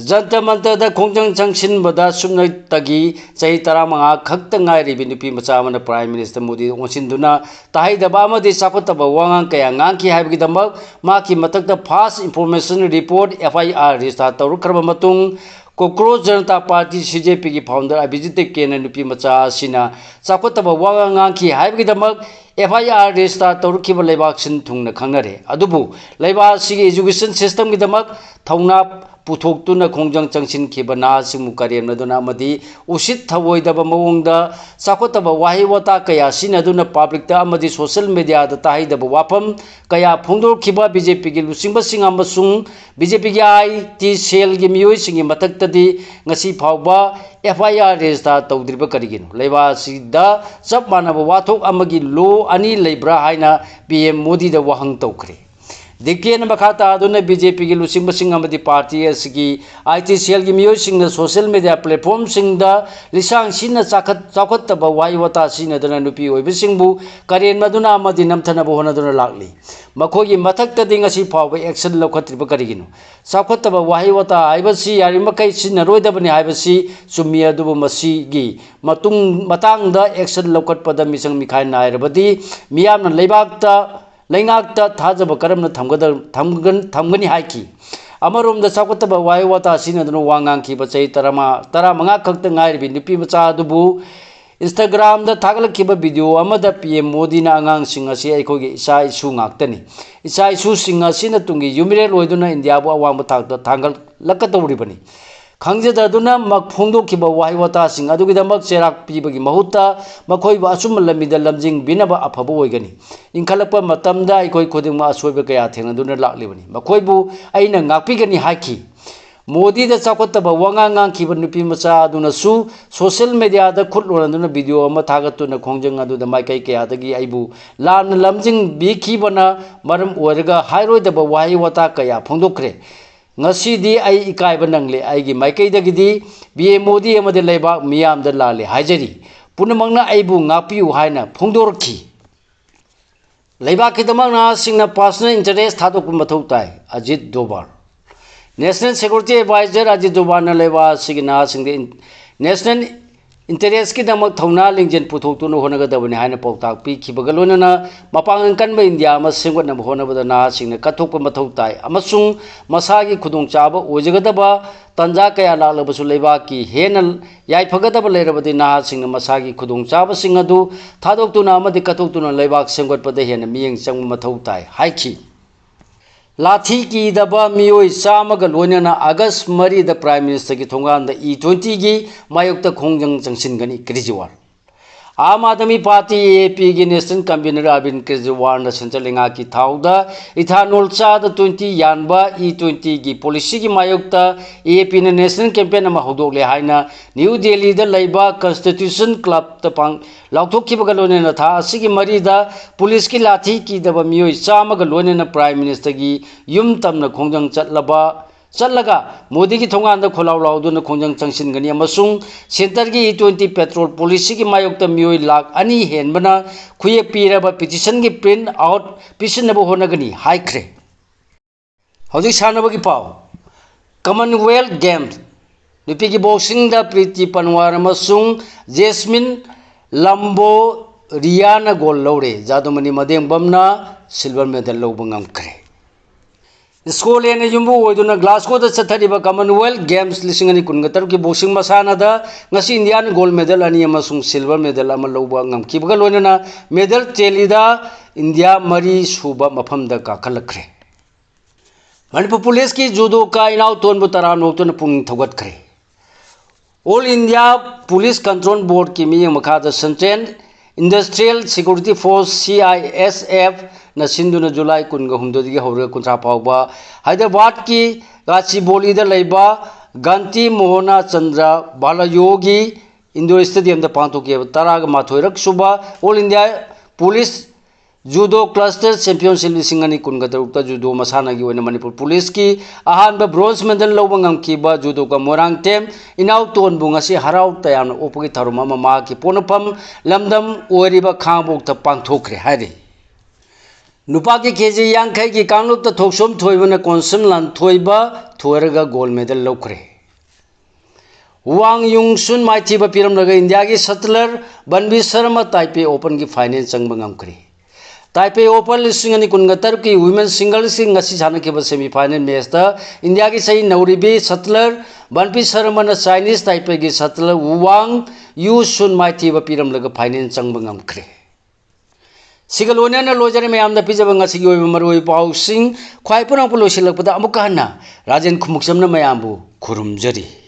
ꯖꯟꯇꯔ ꯃꯟꯇꯔꯗ ꯈꯣꯡꯖꯪ ꯆꯪꯁꯤꯟꯕꯗ ꯁꯨꯞꯅꯇꯒꯤ ꯆꯍꯤ ꯇꯔꯥꯃꯉꯥ ꯈꯛꯇ ꯉꯥꯏꯔꯤꯕꯤ ꯅꯨꯄꯤ ꯃꯆꯥ ꯑꯃꯅ Prime Minister ꯃꯣꯗꯤꯗ ꯑꯣꯟꯁꯤꯟꯗꯨꯅ ꯇꯥꯍꯩꯗꯕ ꯑꯃꯗꯤ ꯆꯥꯎꯈꯠꯇꯕ ꯋꯥꯉꯥꯡ ꯀꯌꯥ ꯉꯥꯡꯈꯤ ꯍꯥꯏꯕꯒꯤꯗꯃꯛ ꯃꯍꯥꯛꯀꯤ ꯃꯊꯛꯇ False Information Report, F I R, register ꯇꯧꯔꯛꯈ꯭ꯔꯕ ꯃꯇꯨꯡ, ꯀꯣꯀ꯭ꯔꯣꯁ Janata party, C J P ꯒꯤ founder ꯑꯚꯤꯖꯤꯠ ꯇꯦꯀꯦꯟꯅ ꯅꯨꯄꯤ ꯃꯆꯥ ꯑꯁꯤꯅ ꯆꯥꯎꯈꯠꯇꯕ ꯋꯥꯉꯥꯡ ꯉꯥꯡꯈꯤ ꯍꯥꯏꯕꯒꯤꯗꯃꯛ F I R register ꯇꯧꯔꯛꯈꯤꯕ ꯂꯩꯕꯥꯛ ꯁꯤꯟ ꯊꯨꯡꯅ ꯈꯪꯅꯔꯦ꯫ ꯑꯗꯨꯕꯨ ꯂꯩꯕꯥꯛ ꯑꯁꯤꯒꯤ education system ꯒꯤꯗꯃꯛ ꯊꯧꯅꯥ ꯄꯨꯊꯣꯛꯇꯨꯅ ꯈꯣꯡꯖꯪ ꯆꯪꯁꯤꯟꯈꯤꯕ ꯅꯍꯥꯁꯤꯡꯕꯨ ꯀꯔꯦꯝꯅꯗꯨꯅ ꯑꯃꯗꯤ ꯎꯁꯤꯠ ꯊꯑꯣꯏꯗꯕ ꯃꯑꯣꯡꯗ ꯆꯥꯎꯈꯠꯇꯕ ꯋꯥꯍꯩ ꯋꯥꯇꯥ ꯀꯌꯥ ꯁꯤꯖꯤꯟꯅꯗꯨꯅ public ꯇ ꯑꯃꯗꯤ social media ꯗ ꯇꯥꯍꯩꯗꯕ ꯋꯥꯐꯝ ꯀꯌꯥ ꯐꯣꯡꯗꯣꯔꯛꯈꯤꯕ B J P ꯒꯤ ꯂꯨꯆꯤꯡꯕꯁꯤꯡ ꯑꯃꯁꯨꯡ B J P ꯒꯤ I T cell ꯒꯤ ꯃꯤꯑꯣꯏꯁꯤꯡꯒꯤ ꯃꯊꯛꯇꯗꯤ ꯉꯁꯤ ꯐꯥꯎꯕ F I R register ꯇꯧꯗ꯭ꯔꯤꯕ ꯀꯔꯤꯒꯤꯅꯣ? ꯂꯩꯕꯥꯛ ꯑꯁꯤꯗ ꯆꯞ ꯃꯥꯟꯅꯕ ꯋꯥꯊꯣꯛ ꯑꯃꯒꯤ law ꯑꯅꯤ ꯂꯩꯕ꯭ꯔꯥ ꯍꯥꯏꯅ P M ꯃꯣꯗꯤꯗ ꯋꯥꯍꯪ ꯇꯧꯈ꯭ꯔꯦ꯫ ꯗꯤꯀꯦꯟꯅ ꯃꯈꯥ ꯇꯥꯗꯨꯅ B J P ꯒꯤ ꯂꯨꯆꯤꯡꯕꯁꯤꯡ ꯑꯃꯗꯤ party ꯑꯁꯤꯒꯤ I T cell ꯒꯤ ꯃꯤꯑꯣꯏꯁꯤꯡꯅ social media platform ꯁꯤꯡꯗ ꯂꯤꯁꯥꯡ ꯁꯤꯠꯅ ꯆꯥꯈꯠ-, ꯆꯥꯎꯈꯠꯇꯕ ꯋꯥꯍꯩ ꯋꯥꯇꯥ ꯁꯤꯖꯤꯟꯅꯗꯨꯅ ꯅꯨꯄꯤ ꯑꯣꯏꯕꯁꯤꯡꯕꯨ ꯀꯔꯦꯝꯅꯗꯨꯅ ꯑꯃꯗꯤ ꯅꯝꯊꯅꯕ ꯍꯣꯠꯅꯗꯨꯅ ꯂꯥꯛꯂꯤ꯫ ꯃꯈꯣꯏꯒꯤ ꯃꯊꯛꯇꯗꯤ ꯉꯁꯤ ꯐꯥꯎꯕ action ꯂꯧꯈꯠꯇ꯭ꯔꯤꯕ ꯀꯔꯤꯒꯤꯅꯣ? ꯆꯥꯎꯈꯠꯇꯕ ꯋꯥꯍꯩ ꯋꯥꯇꯥ ꯍꯥꯏꯕꯁꯤ ꯌꯥꯔꯤꯕꯃꯈꯩ ꯁꯤꯖꯤꯟꯅꯔꯣꯏꯗꯕꯅꯤ ꯍꯥꯏꯕꯁꯤ ꯆꯨꯝꯃꯤ, ꯑꯗꯨꯕꯨ ꯃꯁꯤꯒꯤ ꯃꯇꯨꯡ, ꯃꯇꯥꯡꯗ action ꯂꯧꯈꯠꯄꯗ ꯃꯤꯆꯪ ꯃꯤꯈꯥꯏ ꯅꯥꯏꯔꯕꯗꯤ ꯃꯤꯌꯥꯝꯅ ꯂꯩꯕꯥꯛꯇ, ꯂꯩꯉꯥꯛꯇ ꯊꯥꯖꯕ ꯀꯔꯝꯅ ꯊꯝꯒꯗ-, ꯊꯝꯒ-, ꯊꯝꯒꯅꯤ ꯍꯥꯏꯈꯤ꯫ ꯑꯃꯔꯣꯝꯗ ꯆꯥꯎꯈꯠꯇꯕ ꯋꯥꯍꯩ ꯋꯥꯇꯥ ꯁꯤꯖꯤꯟꯅꯗꯨꯅ ꯋꯥ ꯉꯥꯡꯈꯤꯕ ꯆꯍꯤ ꯇꯔꯥꯃꯉꯥ, ꯇꯔꯥꯃꯉꯥ ꯈꯛꯇ ꯉꯥꯏꯔꯤꯕꯤ ꯅꯨꯄꯤ ꯃꯆꯥ ꯑꯗꯨꯕꯨ Instagram ꯗ ꯊꯥꯒꯠꯂꯛꯈꯤꯕ video ꯑꯃꯗ P M ꯃꯣꯗꯤꯅ ꯑꯉꯥꯡꯁꯤꯡ ꯑꯁꯤ ꯑꯩꯈꯣꯏꯒꯤ ꯏꯆꯥ ꯏꯁꯨ ꯉꯥꯛꯇꯅꯤ꯫ ꯏꯆꯥ ꯏꯁꯨꯁꯤꯡ ꯑꯁꯤꯅ ꯇꯨꯡꯒꯤ ꯌꯨꯝꯕꯤꯔꯦꯜ ꯑꯣꯏꯗꯨꯅ ꯏꯟꯗꯤꯌꯥꯕꯨ ꯑꯋꯥꯡꯕ ꯊꯥꯛꯇ ꯊꯥꯡꯒꯠꯂꯛꯀꯗꯧꯔꯤꯕꯅꯤ꯫ ꯈꯪꯖꯗꯗꯨꯅ ꯃꯛ-, ꯐꯣꯡꯗꯣꯛꯈꯤꯕ ꯋꯥꯍꯩ ꯋꯥꯇꯥꯁꯤꯡ ꯑꯗꯨꯒꯤꯗꯃꯛ ꯆꯩꯔꯥꯛ ꯄꯤꯕꯒꯤ ꯃꯍꯨꯠꯇ ꯃꯈꯣꯏꯕꯨ ꯑꯆꯨꯝꯕ ꯂꯝꯕꯤꯗ ꯂꯝꯖꯤꯡꯕꯤꯅꯕ ꯑꯐꯕ ꯑꯣꯏꯒꯅꯤ꯫ ꯏꯟꯈꯠꯂꯛꯄ ꯃꯇꯝꯗ ꯑꯩꯈꯣꯏ ꯈꯨꯗꯤꯡꯃꯛ ꯑꯁꯣꯏꯕ ꯀꯌꯥ ꯊꯦꯡꯅꯗꯨꯅ ꯂꯥꯛꯂꯤꯕꯅꯤ꯫ ꯃꯈꯣꯏꯕꯨ ꯑꯩꯅ ꯉꯥꯛꯄꯤꯒꯅꯤ ꯍꯥꯏꯈꯤ꯫ ꯃꯣꯗꯤꯗ ꯆꯥꯎꯈꯠꯇꯕ ꯋꯥꯉꯥꯡ ꯉꯥꯡꯈꯤꯕ ꯅꯨꯄꯤ ꯃꯆꯥ ꯑꯗꯨꯅꯁꯨ social media ꯗ ꯈꯨꯠ ꯂꯣꯟꯅꯗꯨꯅ video ꯑꯃ ꯊꯥꯒꯠꯇꯨꯅ ꯈꯣꯡꯖꯪ ꯑꯗꯨꯗ ꯃꯥꯏꯀꯩ ꯀꯌꯥꯗꯒꯤ ꯑꯩꯕꯨ ꯂꯥꯟꯅ ꯂꯝꯖꯤꯡꯕꯤꯈꯤꯕꯅ ꯃꯔꯝ ꯑꯣꯏꯔꯒ ꯍꯥꯏꯔꯣꯏꯗꯕ ꯋꯥꯍꯩ ꯋꯥꯇꯥ ꯀꯌꯥ ꯐꯣꯡꯗꯣꯛꯈ꯭ꯔꯦ꯫ ꯉꯁꯤꯗꯤ ꯑꯩ ꯏꯀꯥꯏꯕ ꯅꯪꯂꯦ꯫ ꯑꯩꯒꯤ ꯃꯥꯏꯀꯩꯗꯒꯤꯗꯤ ꯄꯤ ꯑꯦꯝ ꯃꯣꯗꯤ ꯑꯃꯗꯤ ꯂꯩꯕꯥꯛ ꯃꯤꯌꯥꯝꯗ ꯂꯥꯜꯂꯦ ꯍꯥꯏꯖꯔꯤ꯫ ꯄꯨꯝꯅꯃꯛꯅ ꯑꯩꯕꯨ ꯉꯥꯛꯄꯤꯌꯨ ꯍꯥꯏꯅ ꯐꯣꯡꯗꯣꯔꯛꯈꯤ꯫ ꯂꯩꯕꯥꯛꯀꯤꯗꯃꯛ ꯅꯍꯥꯁꯤꯡꯅ personal interest ꯊꯥꯗꯣꯛꯄ ꯃꯊꯧ ꯇꯥꯏ, Ajit ꯗꯣꯚꯥꯜ꯫ National Security Advisor Ajit ꯗꯣꯚꯥꯜꯅ ꯂꯩꯕꯥꯛ ꯑꯁꯤꯒꯤ ꯅꯍꯥꯁꯤꯡꯗ ꯏꯟ-, national interestꯀꯤꯗꯃꯛ ꯊꯧꯅꯥ ꯂꯤꯡꯖꯦꯜ ꯄꯨꯊꯣꯛꯇꯨꯅ ꯍꯣꯠꯅꯒꯗꯕꯅꯤ ꯍꯥꯏꯅ ꯄꯥꯎꯇꯥꯛ ꯄꯤꯈꯤꯕꯒ ꯂꯣꯏꯅꯅ ꯃꯄꯥꯡꯒꯜ ꯀꯟꯕ ꯏꯟꯗꯤꯌꯥ ꯑꯃ ꯁꯦꯝꯒꯠꯅꯕ ꯍꯣꯠꯅꯕꯗ ꯅꯍꯥꯁꯤꯡꯅ ꯀꯠꯊꯣꯛꯄ ꯃꯊꯧ ꯇꯥꯏ ꯑꯃꯁꯨꯡ ꯃꯁꯥꯒꯤ ꯈꯨꯗꯣꯡꯆꯥꯕ ꯑꯣꯏꯖꯒꯗꯕ ꯇꯥꯟꯖꯥ ꯀꯌꯥ ꯂꯥꯛꯂꯕꯁꯨ ꯂꯩꯕꯥꯛꯀꯤ ꯍꯦꯟꯅ ꯌꯥꯏꯐꯒꯗꯕ ꯂꯩꯔꯕꯗꯤ ꯅꯍꯥꯁꯤꯡꯅ ꯃꯁꯥꯒꯤ ꯈꯨꯗꯣꯡꯆꯥꯕꯁꯤꯡ ꯑꯗꯨ ꯊꯥꯗꯣꯛꯇꯨꯅ ꯑꯃꯗꯤ ꯀꯠꯊꯣꯛꯇꯨꯅ ꯂꯩꯕꯥꯛ ꯁꯦꯝꯒꯠꯄꯗ ꯍꯦꯟꯅ ꯃꯤꯠꯌꯦꯡ ꯆꯪꯕ ꯃꯊꯧ ꯇꯥꯏ ꯍꯥꯏꯈꯤ꯫ ꯂꯥꯊꯤ ꯀꯤꯗꯕ ꯃꯤꯑꯣꯏ ꯆꯥꯝꯃꯒ ꯂꯣꯏꯅꯅ ꯑꯥꯒꯁ ꯃꯔꯤꯗ Prime Ministerꯒꯤ ꯊꯣꯡꯒꯥꯟꯗ E twentyꯒꯤ ꯃꯥꯌꯣꯛꯇ ꯈꯣꯡꯖꯪ ꯆꯪꯁꯤꯟꯒꯅꯤ, ꯀꯦꯖꯔꯤꯋꯥꯜ꯫ ꯑꯥꯝ ꯑꯥꯗꯃꯤ ꯄꯥꯔꯇꯤ, AAPꯒꯤ national convener ꯑꯔꯕꯤꯟ ꯀꯦꯖꯔꯤꯋꯥꯜꯅ central ꯂꯩꯉꯥꯛꯀꯤ ꯊꯥꯎꯗ ethanol ꯆꯥꯗ twenty ꯌꯥꯟꯕ E twentyꯒꯤ policyꯒꯤ ꯃꯥꯌꯣꯛꯇ AAPꯅ national campaign ꯑꯃ ꯍꯧꯗꯣꯛꯂꯦ ꯍꯥꯏꯅ ꯅ꯭ꯌꯨ ꯗꯦꯜꯂꯤꯗ ꯂꯩꯕ Constitution Clubꯇ ꯄꯥꯡ-, ꯂꯥꯎꯊꯣꯛꯈꯤꯕꯒ ꯂꯣꯏꯅꯅ ꯊꯥ ꯑꯁꯤꯒꯤ ꯃꯔꯤꯗ policeꯀꯤ ꯂꯥꯊꯤ ꯀꯤꯗꯕ ꯃꯤꯑꯣꯏ ꯆꯥꯝꯃꯒ ꯂꯣꯏꯅꯅ Prime Ministerꯒꯤ ꯌꯨꯝ ꯇꯝꯅ ꯈꯣꯡꯖꯪ ꯆꯠꯂꯕ, ꯆꯠꯂꯒ ꯃꯣꯗꯤꯒꯤ ꯊꯣꯡꯒꯥꯟꯗ ꯈꯣꯜꯂꯥꯎ ꯂꯥꯎꯗꯨꯅ ꯈꯣꯡꯖꯪ ꯆꯪꯁꯤꯟꯒꯅꯤ ꯑꯃꯁꯨꯡ centreꯒꯤ E twenty petrol policyꯒꯤ ꯃꯥꯌꯣꯛꯇ ꯃꯤꯑꯣꯏ ꯂꯥꯈ ꯑꯅꯤ ꯍꯦꯟꯕꯅ ꯈꯨꯌꯦꯛ ꯄꯤꯔꯕ petitionꯒꯤ print out ꯄꯤꯁꯤꯟꯅꯕ ꯍꯣꯠꯅꯒꯅꯤ ꯍꯥꯏꯈ꯭ꯔꯦ꯫ ꯍꯧꯖꯤꯛ ꯁꯥꯟꯅꯕꯒꯤ ꯄꯥꯎ꯫ Commonwealth Games ꯅꯨꯄꯤꯒꯤ boxingꯗ ꯄ꯭ꯔꯤꯇꯤ ꯄꯟꯋꯥꯔ ꯑꯃꯁꯨꯡ ꯖꯦꯁꯃꯤꯟ ꯂꯝꯕꯣꯔꯤꯌꯥꯅ gold ꯂꯧꯔꯦ꯫ ꯖꯥꯗꯨꯃꯅꯤ ꯃꯗꯦꯡꯕꯝꯅ silver medal ꯂꯧꯕ ꯉꯝꯈ꯭ꯔꯦ꯫ ꯁ꯭ꯀꯣꯠꯂꯦꯟꯗ ꯌꯨꯝꯕꯨ ꯑꯣꯏꯗꯨꯅ ꯒ꯭ꯂꯥꯁꯒꯣꯗ ꯆꯠꯊꯔꯤꯕ Commonwealth Games ꯂꯤꯁꯤꯡ ꯑꯅꯤ ꯀꯨꯟꯒ ꯇꯔꯨꯛꯀꯤ boxing ꯃꯁꯥꯟꯅꯗ ꯉꯁꯤ ꯏꯟꯗꯤꯌꯥꯅ gold medal ꯑꯅꯤ ꯑꯃꯁꯨꯡ silver medal ꯑꯃ ꯂꯧꯕ ꯉꯝꯈꯤꯕꯒ ꯂꯣꯏꯅꯅ medal tallyꯗ ꯏꯟꯗꯤꯌꯥ ꯃꯔꯤ ꯁꯨꯕ ꯃꯐꯝꯗ ꯀꯥꯈꯠꯂꯛꯈ꯭ꯔꯦ꯫ ꯃꯅꯤꯄꯨꯔ policeꯀꯤ ꯖꯨꯗꯣꯀꯥ ꯏꯅꯥꯎꯇꯣꯟꯕꯨ ꯇꯔꯥꯝꯅ ꯑꯣꯛꯇꯨꯅ ꯄꯨꯛꯅꯤꯡ ꯊꯧꯒꯠꯈ꯭ꯔꯦ꯫ All India Police Control Boardꯀꯤ ꯃꯤꯠꯌꯦꯡ ꯃꯈꯥꯗ Central Industrial Security Force, CISFꯅ ꯁꯤꯟꯗꯨꯅ ꯖꯨꯂꯥꯏ ꯀꯨꯟꯒ ꯍꯨꯝꯗꯣꯏꯗꯒꯤ ꯍꯧꯔꯒ ꯀꯨꯟꯊ꯭ꯔꯥ ꯐꯥꯎꯕ ꯍꯥꯏꯗ꯭ꯔꯕꯥꯗꯀꯤ ꯒꯥꯆꯤꯕꯣꯂꯤꯗ ꯂꯩꯕ ꯒꯥꯟꯙꯤ ꯃꯣꯍꯅ ꯆꯟꯗ꯭ꯔ ꯕꯥꯂꯥꯌꯣꯒꯤ indoor stadiumꯗ ꯄꯥꯡꯊꯣꯛꯈꯤꯕ ꯇꯔꯥꯒ ꯃꯥꯊꯣꯏꯔꯛ ꯁꯨꯕ All India Police judo cluster championship ꯂꯤꯁꯤꯡ ꯑꯅꯤ ꯀꯨꯟꯒ ꯇꯔꯨꯛꯇ ꯖꯨꯗꯣ ꯃꯁꯥꯟꯅꯒꯤ ꯑꯣꯏꯅ ꯃꯅꯤꯄꯨꯔ ꯄꯨꯂꯤꯁꯀꯤ ꯑꯍꯥꯟꯕ ꯕ꯭ꯔꯣꯟꯖ ꯃꯦꯗꯜ ꯂꯧꯕ ꯉꯝꯈꯤꯕ ꯖꯨꯗꯣꯀ ꯃꯣꯏꯔꯥꯡꯊꯦꯝ ꯏꯅꯥꯎꯇꯣꯟꯕꯨ ꯉꯁꯤ ꯍꯔꯥꯎ ꯇꯌꯥꯝꯅ ꯑꯣꯛꯄꯒꯤ ꯊꯧꯔꯝ ꯑꯃ ꯃꯍꯥꯛꯀꯤ ꯄꯣꯛꯅꯐꯝ ꯂꯝꯗꯝ ꯑꯣꯏꯔꯤꯕ ꯈꯥꯉꯕꯣꯛꯇ ꯄꯥꯡꯊꯣꯛꯈ꯭ꯔꯦ ꯍꯥꯏꯔꯤ꯫ ꯅꯨꯄꯥꯒꯤ ꯀꯦ ꯖꯤ ꯌꯥꯡꯈꯩꯒꯤ ꯀꯥꯡꯂꯨꯞꯇ ꯊꯣꯛꯆꯣꯝ ꯊꯣꯏꯕꯅ ꯀꯣꯟꯁꯝ ꯂꯥꯟꯊꯣꯏꯕ ꯊꯣꯏꯔꯒ ꯒꯣꯜ ꯃꯦꯗꯜ ꯂꯧꯈ꯭ꯔꯦ꯫ ꯋꯥꯡ ꯌꯨꯡ ꯁꯨꯟ ꯃꯥꯏꯊꯤꯕ ꯄꯤꯔꯝꯂꯒ ꯏꯟꯗꯤꯌꯥꯒꯤ ꯁꯇꯂꯔ ꯕꯟꯕꯤ ꯁꯔꯃ ꯇꯥꯏꯄꯦ ꯑꯣꯄꯟꯒꯤ ꯐꯥꯏꯅꯦꯜ ꯆꯪꯕ ꯉꯝꯈ꯭ꯔꯦ꯫ ꯇꯥꯏꯄꯦ ꯑꯣꯄꯟ ꯂꯤꯁꯤꯡ ꯑꯅꯤ ꯀꯨꯟꯒ ꯇꯔꯨꯛꯀꯤ ꯋꯤꯃꯦꯟ ꯁꯤꯡꯒꯜꯁꯀꯤ ꯉꯁꯤ ꯁꯥꯟꯅꯈꯤꯕ ꯁꯦꯃꯤ ꯐꯥꯏꯅꯦꯜ ꯃꯦꯆꯇ ꯏꯟꯗꯤꯌꯥꯒꯤ ꯆꯍꯤ ꯅꯧꯔꯤꯕꯤ ꯁꯇꯂꯔ ꯕꯟꯄꯤ ꯁꯔꯃꯅ ꯆꯥꯏꯅꯤꯁ ꯇꯥꯏꯄꯦꯒꯤ ꯁꯇꯂꯔ ꯋꯥꯡ ꯌꯨ ꯁꯨꯟ ꯃꯥꯏꯊꯤꯕ ꯄꯤꯔꯝꯂꯒ ꯐꯥꯏꯅꯦꯜ ꯆꯪꯕ ꯉꯝꯈ꯭ꯔꯦ꯫ ꯁꯤꯒ ꯂꯣꯏꯅꯅ ꯂꯣꯏꯖꯔꯦ ꯃꯌꯥꯝꯗ ꯄꯤꯖꯕ ꯉꯁꯤꯒꯤ ꯑꯣꯏꯕ ꯃꯔꯨꯑꯣꯏꯕ ꯄꯥꯎꯁꯤꯡ꯫ ꯈ꯭ꯋꯥꯏ ꯄꯨꯔꯥꯡꯄꯨ ꯂꯣꯏꯁꯤꯜꯂꯛꯄꯗ ꯑꯃꯨꯛꯀ ꯍꯟꯅ ꯔꯥꯖꯦꯟ ꯈꯨꯃꯨꯛꯆꯝꯅ ꯃꯌꯥꯝꯕꯨ ꯈꯨꯔꯨꯝꯖꯔꯤ꯫